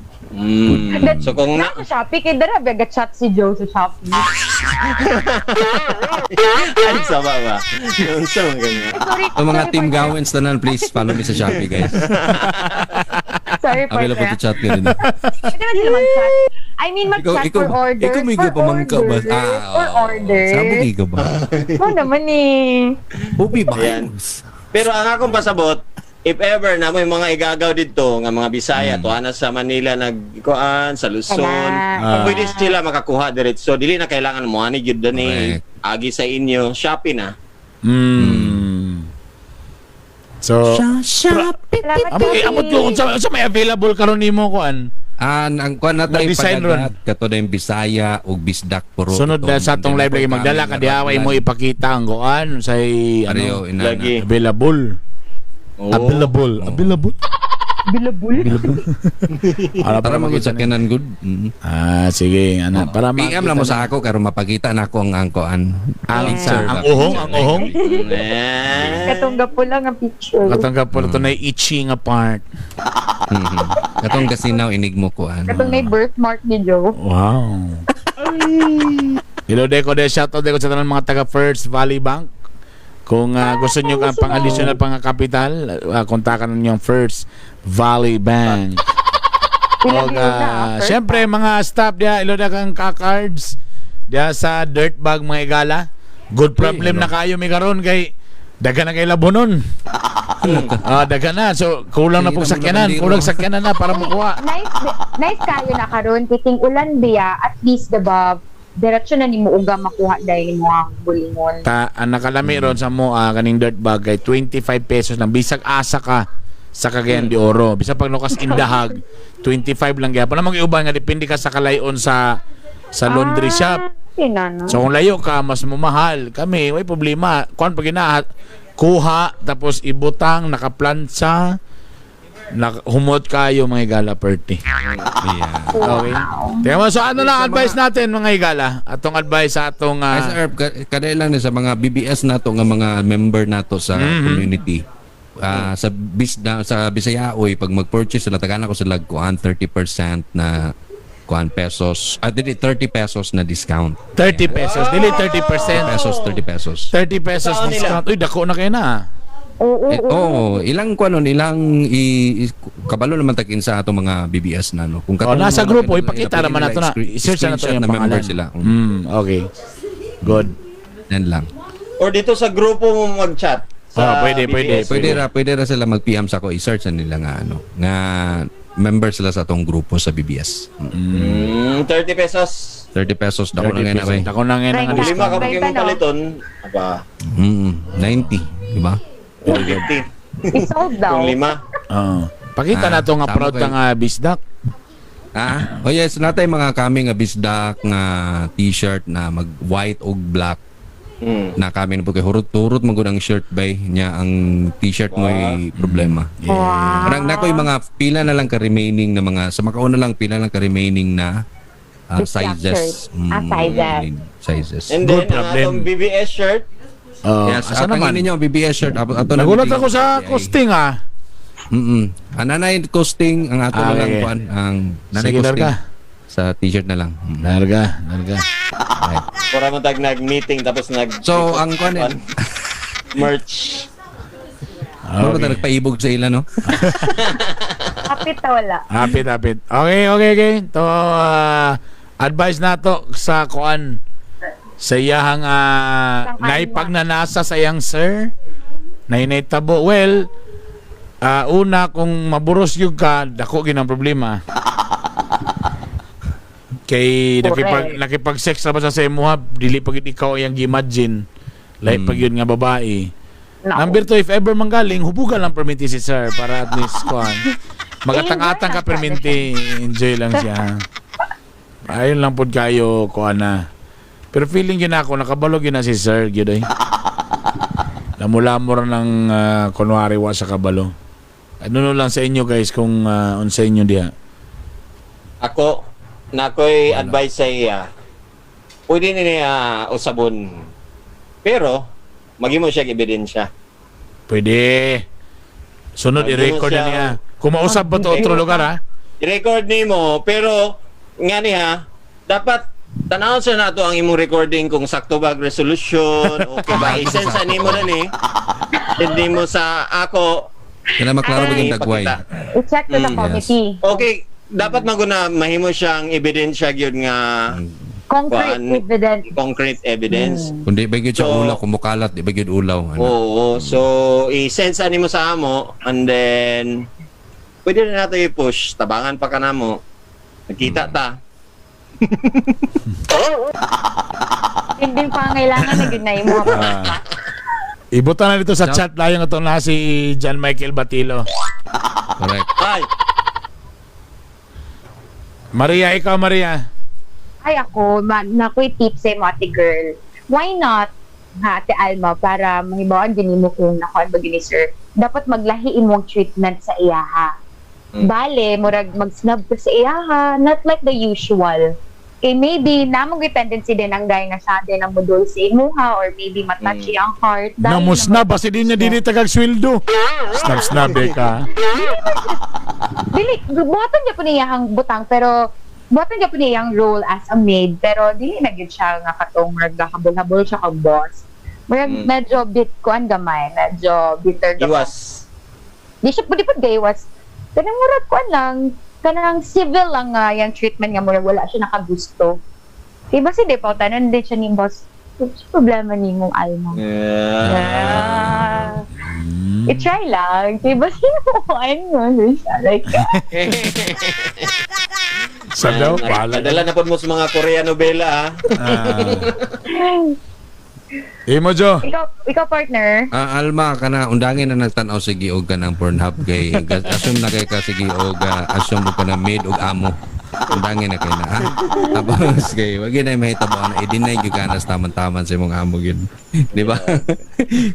C: So kung na
D: Nasa Shopee, kay Dara, biya chat si Joe sa Shopee.
C: ay sa ba? Yung sa mga ganyan.
D: Sorry,
B: So mga
D: sorry,
B: team
D: partner.
B: gawins tanan, please follow me sa Shopee, guys.
D: Sorry,
B: Available
D: partner.
B: to chat kayo din.
D: Pwede ba sila mag-chat? I mean, mag-chat
B: Ikaw,
D: for orders.
B: ikaw may
D: for
B: gapamangka ba?
D: orders, for orders.
B: Sabog ka ba?
D: Oo naman eh.
B: Ubi ba?
C: Ayan. Pero ang akong pasabot, if ever na may mga igagaw dito nga mga Bisaya, tuwa na sa Manila nagkuan sa Luzon,
D: Kana.
C: pwede sila makakuha diretso. Dili na kailangan mo ani gyud ni
B: Correct.
C: agi sa inyo, Shopee na.
A: So,
D: Salamat,
A: amot amot ko kung sa may available karon nimo kuan.
B: Ah, ang kuan na tayo
A: Nag-design ron.
B: pagagat kato na yung Bisaya ug Bisdak puro.
A: Sunod na sa atong live lagi magdala ka diha mo ipakita ang kuan say
B: Pareho
A: ano
B: inana.
C: Lagi.
A: available.
C: Oo.
A: Available, available.
D: Bilabul.
A: Para
B: Para
A: makita
B: magud sa
A: ni-
B: kanan good.
A: Ah, sige, ana para
B: PM lang mo sa ako karon mapakita na ako ang angkoan.
A: Ang
B: Picture
A: ang
B: ba?
A: uhong, ang uhong.
C: Eh.
D: Katong gapo lang ang picture.
A: Katanggap po ito na itchy nga part.
B: Katong kasinaw inig mo kuan.
D: Katong may birthmark ni Joe.
A: Wow. Hello Deko de shoutout Deko sa tanan mga taga First Valley Bank. Kung gusto niyo ang pang-additional pang kapital, kontakan niyo ang First Valley Bank.
D: Ilang
A: Og,
D: yun na, first
A: syempre mga staff diya, ilo na kang ka-cards diya sa dirtbag mga igala. Good problem na kayo mi karon kay daga na kay labonon. Daga na. So kulang na
B: Sige
A: pong
B: na, mga
A: sakyanan,
B: bandero.
A: kulang sakyanan na para makuha.
D: Nice, nice kayo na karon kiting ulan biya, at least diba, diretso na nimo uga makuha dahil mo ang bulingon.
A: Ta ang nakalami ron sa mo kaning dirt bag kay 25 pesos lang bisag asa ka sa Cagayan de Oro. Bisag pag nukas indahag 25 lang gyapon. Namang iuban nga depende ka sa kalayon sa laundry shop.
D: Yun na, no?
A: So kung layo ka mas mamahal. Kami way problema. Kuan pag gina kuha tapos ibutang nakaplantsa humot kayo mga igala party.
B: Yeah.
A: Okay. Tingnan mo, so ano lang advice natin mga igala? Atong advice sa atong
B: Ay, sa Herb, kada lang ni sa mga BBS nato nga mga member nato sa community. Sa bis na, sa Bisayaoy pag mag-purchase sila tagana ko sila kuan 30% na kuan pesos. Ah, dili 30 pesos na discount.
A: 30 pesos. Dili 30%.
B: Pesos 30 pesos.
A: 30 pesos
C: Saan nila?
A: discount. Uy, dako na kayo na.
D: Oo,
B: Eh,
D: oo.
B: oh, ilang kuan nun, ilang kabalo naman tag sa atong mga BBS na no. Kung
A: Oh,
B: katong
A: nasa
B: mga
A: grupo,
B: kanila,
A: ipakita naman
B: nila
A: nato na. I-search na nato
B: screenshot
A: yung
B: na member
A: pangalan.
B: sila.
A: Okay. Good.
B: Yan lang.
C: Or dito sa grupo mo mag-chat. Sa
A: Ah, pwede, pwede,
C: BBS.
B: Pwede ra sila mag-PM sa ako, i-search na nila nga ano, nga member sila sa atong grupo sa BBS.
C: 30 pesos.
B: 30 pesos dako na
A: 30
B: ngayon
A: pesos.
B: abay.
A: Dako na ngayon ang
D: Right.
C: Kung lima
A: discount.
C: ka
D: Trenta,
C: mo
D: no?
C: paliton, aba,
B: 90, di ba?
C: 150.
D: I-sold daw.
C: Kung lima.
A: Oo. Pakita
B: Ah,
A: na to nga
B: tama
A: proud
B: kayo.
A: ka nga bisdak.
B: Ah, oh yes, natay mga kami nga bisdak nga t-shirt na mag white og black na kami na po kay hurot-hurot man gud ang shirt bay niya ang t-shirt mo ay problema.
D: Wow.
B: Parang nako yung mga pila na lang ka remaining na mga sa makauna lang pila lang ka remaining na
D: Bisdak
B: sizes.
D: shirt. Ah, sizes.
B: Sizes.
C: And
A: Good
C: then, ang
A: problem.
C: atong BBS shirt,
A: Oh,
B: Yes,
A: asa
B: atangin
A: naman?
B: ninyo ang BBS shirt. Ato na
A: Nagulat ako sa costing ah.
B: Ananay costing ang ato
A: Ah,
B: na lang
A: okay.
B: kuan ang nanay
A: Sige,
B: costing
A: larga.
B: sa t-shirt na lang.
A: Larga, larga.
B: Right.
C: para mo tag nag-meeting tapos nag
B: So ang kuan eh,
C: merch.
B: okay.
A: Okay.
B: Nagpaibog sa ila no.
D: Kapit na wala.
A: Hapit, hapit. Okay. To, advice na to sa kuan. Sa iyahang
D: Kang Alma.
A: naipagnanasa sa iyang sir, na initabo. Well, una, kung maburos yun ka, dako gid ang problema. Kay
D: Correct.
A: nakipag-sex na ba sa imuha, dili pa gid ikaw iyang gi-imagine. Lahi pa gyud nga babae.
D: Nako.
A: Number two, if ever manggaling, hubugan lang perminti si sir para at least kuan. Magatang-atang ka perminti, enjoy lang siya. Ayun lang pod kayo kuan na. Pero feeling yun ako, nakabalog yun na si sir, gyud ay. Lamulamo ra ng kunwari wa sa kabalo. Ano no lang sa inyo guys kung unsa inyo diha.
C: Ako, nakoy advice sa iya. Pwede ni niya usabon. Pero, maghimo siya ebidensya.
A: Pwede. Sunod
C: Pwede mo
A: i-record na
C: siya-
A: niya. Kung mausab ba to otro lugar ha?
C: I-record nimo, pero nga niya, dapat tanawon sa nato ang imong recording kung sakto ba ang resolution, okay ba? I-send sa nimo na ni. Hindi mo sa ako.
B: Kaya maklaro ba yung dagway?
C: Ipakita.
D: I-check to the committee.
C: Okay, dapat maguna mahimo siyang ebidensya gyud nga
D: Concrete
C: Kuan.
D: evidence.
C: Concrete evidence.
B: Kung di ba gyud siya
C: So-
B: ulaw, kumukalat, di ba gyud ulaw? Ano?
C: Oo, so i-send sa nimo sa amo and then pwede na nato i-push, tabangan pa ka namo. Nagkita ta.
D: Hindi pangailangan na gyud na imo.
A: Ah. Ibutan na dito sa chat layong ito na si John Michael Batilo.
B: Correct.
C: Ay,
A: Maria, ikaw Maria.
D: Ay ako, nakoy tips sa imo ate girl. Why not, ha, Ate Alma, para mahibawaan din mo kung nakuan ba gini sir, dapat maglahi imong treatment sa iyaha. Bale, murag mag-snub ka sa iyaha, not like the usual. Kay maybe, namong tendency din ang gaya nga siya din ang mudol sa imuha or maybe matouch iyang heart. Dahil
A: Namus na, basi di niya dili tagag sweldo. Snub snub eh ka.
D: Dili buhaton niya po niya ang butang pero buhaton niya po niya ang role as a maid pero dili na gyud siya nga katong murag habol-habol siya kang boss. Murag medyo bit kuan gamay, medyo bitter gamay.
C: Iwas.
D: Di siya pwede pud gaiwas. Kanang murag kuan lang, kanang civil lang nga yung treatment nga murag wala siya nakagusto. Kay basi di pa tanan din siya ni boss. Sa problema ni mong Alma.
C: Yeah.
D: Ah. I-try lang. Kay basi mo ano siya like
A: Sa daw, bahala.
C: Padala na pod mo sa mga Korean novela ah.
A: Imo Jo.
D: Ikaw partner.
B: Ah, Alma kana undangin na nagtan-aw sige og kanang Pornhub kay assume na kay ka sige og assume og kana maid og amo. Undangin na kay na. Ha? Tapos kay wag gyud ay mahitabo ana i-deny gyud ka na sa taman-taman sa imong amo gyud. Di ba?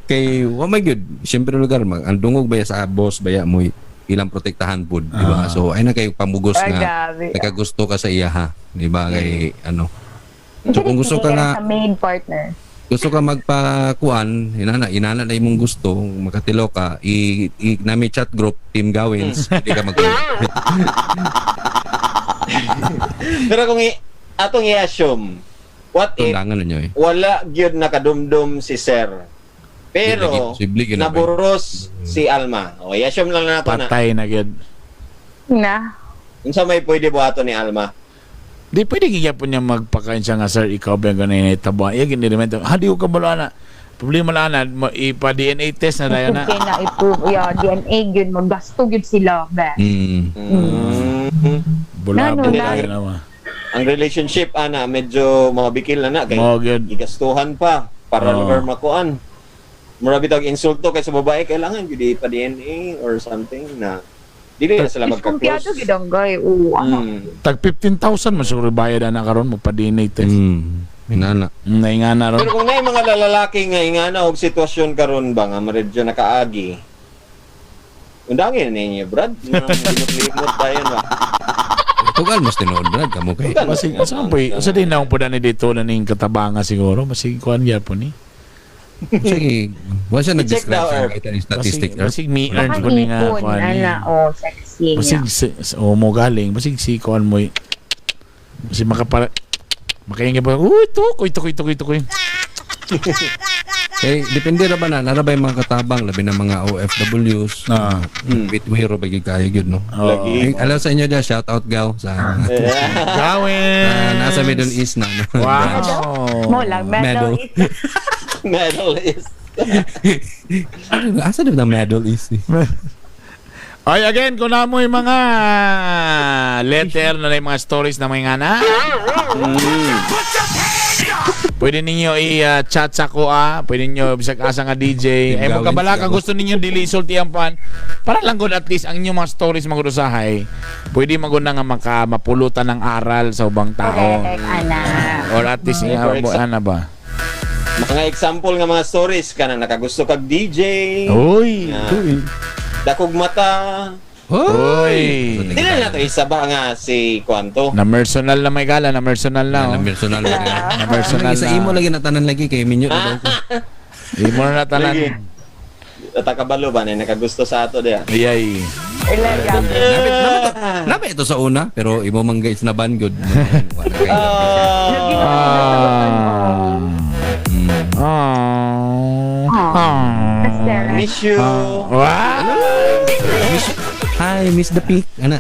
B: Kay wa may gyud siyempre lugar mag ang dungog baya sa boss baya mo ilang protektahan pud, di ba? So ay na kayo pamugos
D: Ay,
B: nga
D: grabe.
B: nakagusto ka sa iya ha, di ba? Kay ano. So kung gusto ka nga
D: sa maid partner.
B: Gusto ka magpakuan, inana na imong gusto, makatilo ka, i nami chat group Team Gawins, hindi ka mag
C: Pero kung atong i-assume, what if
B: Tundangan ninyo eh.
C: wala gyud nakadumdum si sir? Pero
B: Posible gyud na ba?
C: naburos si Alma. O, i-assume lang nato na.
A: Patay na gyud.
D: Na.
C: Unsa may pwede buhaton ni Alma?
A: Di pwede gigapon niya magpakain siya nga sir, ikaw ba yung ganun tabo? Iya gini rin. Ha, di ko kabalo ana. Problema lang ana, ipa DNA test na dayon na.
D: Okay na i-prove. Yeah, DNA gyud maggasto gyud sila, be.
A: Bula
D: Nano,
A: bula
D: na.
A: yun naman.
C: Ang relationship ana medyo mabikil na na kay
A: Mao gyud.
C: gigastuhan pa para
A: Oo.
C: lugar makuan. Mura bitag insulto kay sa babae kailangan gyud ipa DNA or something na dili na sila
D: Is kumpiado
C: magka-close.
D: gyud ang guy. Oo, ano.
A: Tag 15,000 man siguro bayad ana karon magpa DNA test.
B: Inana.
A: Naingana ron.
C: Pero kung may mga lalaki nga ingana og sitwasyon karon ba nga medyo nakaagi. Undangin na ninyo, Brad. Limot tayo ba?
B: Tugal mas tinuod Brad kamo kay.
A: Basig asa po asa din na po ni dito na ning katabanga siguro basig kuan gyapon ni.
B: Sige, wa siya
C: I-check
B: nag-describe
C: daw,
B: sa
C: Erp.
B: kahit anong statistic.
A: Basig, basig mi earn po ni nga
D: Nakaipon,
A: kuan ni.
D: ana, oh, sexy niya.
A: Basig si, o mo galing basig si kuan mo basig makapara makaingay pa uy tukoy tukoy tukoy tukoy.
B: Eh, depende ra ba na, nara ba yung mga katabang, labi na mga OFWs. Bitwiro ba gyud kayo gyud, no?
C: Lagi.
B: Eh, alam sa inyo dyan, shout out gaw sa
A: Gawin.
B: Nasa Middle East na, no?
A: Wow.
D: Mo lang,
B: Medal.
D: medal.
C: Medal is.
B: Ano, asa na ba ang Middle East, eh?
A: Ay, again, kung namoy mga letter na yung mga stories na may ngana, pwede ninyo i-chat sa ko, ah. Pwede ninyo bisag asa nga DJ. Ay, mo kabala ka gusto ninyo dili isulti ang pan. Para lang gud at least ang inyong mga stories magud usahay. Pwede magud na nga maka mapulutan ng aral sa ubang tao.
D: Correct, ana.
A: Or at least
C: For
A: ana ba?
C: Mga example nga mga stories kana nakagusto kag DJ.
A: Uy.
C: Dakog mata.
A: Uy.
C: Dili na to isa ba nga si Kwanto?
A: Na personal na may gala, na personal na.
B: Na
A: Oh.
B: personal na.
A: Na personal
B: Sa
A: na.
B: imo lagi natanan lagi kay minyo na daw ko.
A: Imo na tanan.
C: Lagi. Takabalo ba na nakagusto sa ato diya?
A: Ayay.
B: Nabi ito sa una pero imo man guys na ban good.
A: Ah. Ah. Ah.
D: Estela.
C: Miss you.
A: Wow.
B: Hi, miss the peak. Ana.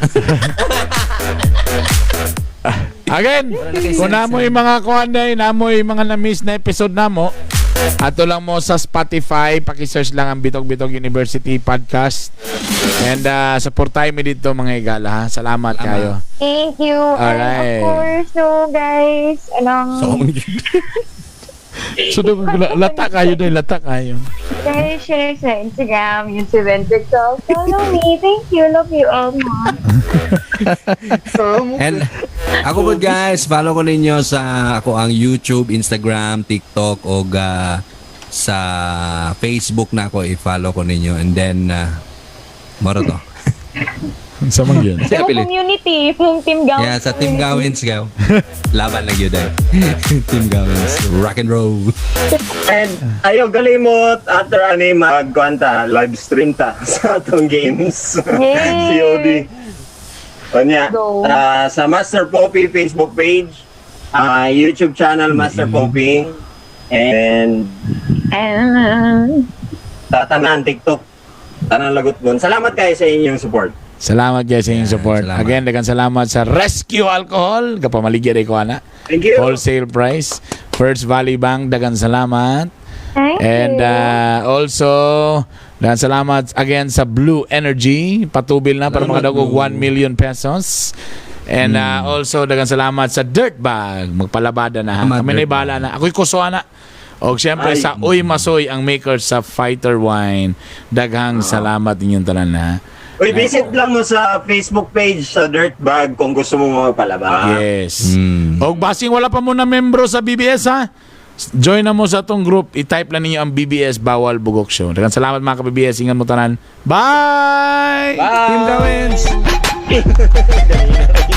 A: Again, kung namoy mga kuan day, namoy mga na-miss na episode namo, ato lang mo sa Spotify, paki-search lang ang Bitog Bitog University Podcast. And supportahin mi dito mga igala ha. Salamat kayo.
D: Thank you. And
A: Alright.
D: of course, so guys, anong
B: So,
A: So, lata kayo day, lata kayo.
D: guys, share sa Instagram, YouTube, and TikTok. Follow me. Thank you. Love you all. Mom.
B: And ako po guys, follow ko ninyo sa ako ang YouTube, Instagram, TikTok o sa Facebook na ako i-follow ko ninyo and then moro to.
A: Sa man yun.
B: Siya
D: Yung
B: pili.
D: community, yung Team Gawin.
B: Yeah, sa Team Gawins gaw. Laban lang yun eh. Team Gawins. Rock and roll.
C: And ayaw galimot after ani magkwanta live stream ta sa atong games.
D: Yay!
C: COD. Onya,
D: Go.
C: Sa Master Poppy Facebook page, YouTube channel Master Poppy, and
D: And,
C: tatanan TikTok. Tanan lagot bon. Salamat kayo sa inyong support.
A: Salamat guys sa inyong
B: Yeah,
A: support.
B: salamat.
A: Again, daghang salamat sa Rescue Alcohol. Kapamaligya ko ana.
C: Thank you.
A: Wholesale price. First Valley Bank, daghang salamat.
D: thank
A: And
D: you.
A: Also, daghang salamat again sa Blue Energy. Patubil na para
B: Salamat,
A: makadagog
B: Blue.
A: 1 million pesos. And also, daghang salamat sa Dirtbag. Magpalabada na ha.
B: Salamat,
A: Kami na'y
B: Dirtbag.
A: bahala na. Ako'y kusuha na. O siyempre
C: Ay.
A: sa Uy Masoy, ang maker sa Fighter Wine. Daghang salamat inyong tanan ha.
C: Uy, visit lang mo sa Facebook page sa Dirtbag kung gusto mo magpalaba.
A: Yes. Og basing wala pa mo na membro sa BBS ha. Join na mo sa atong group. I-type lang ninyo ang BBS Bawal Bugok Show. Daghang salamat mga ka-BBS. Ingat mo tanan. Bye!
C: Bye!
B: Team Gawins!
C: Kanina.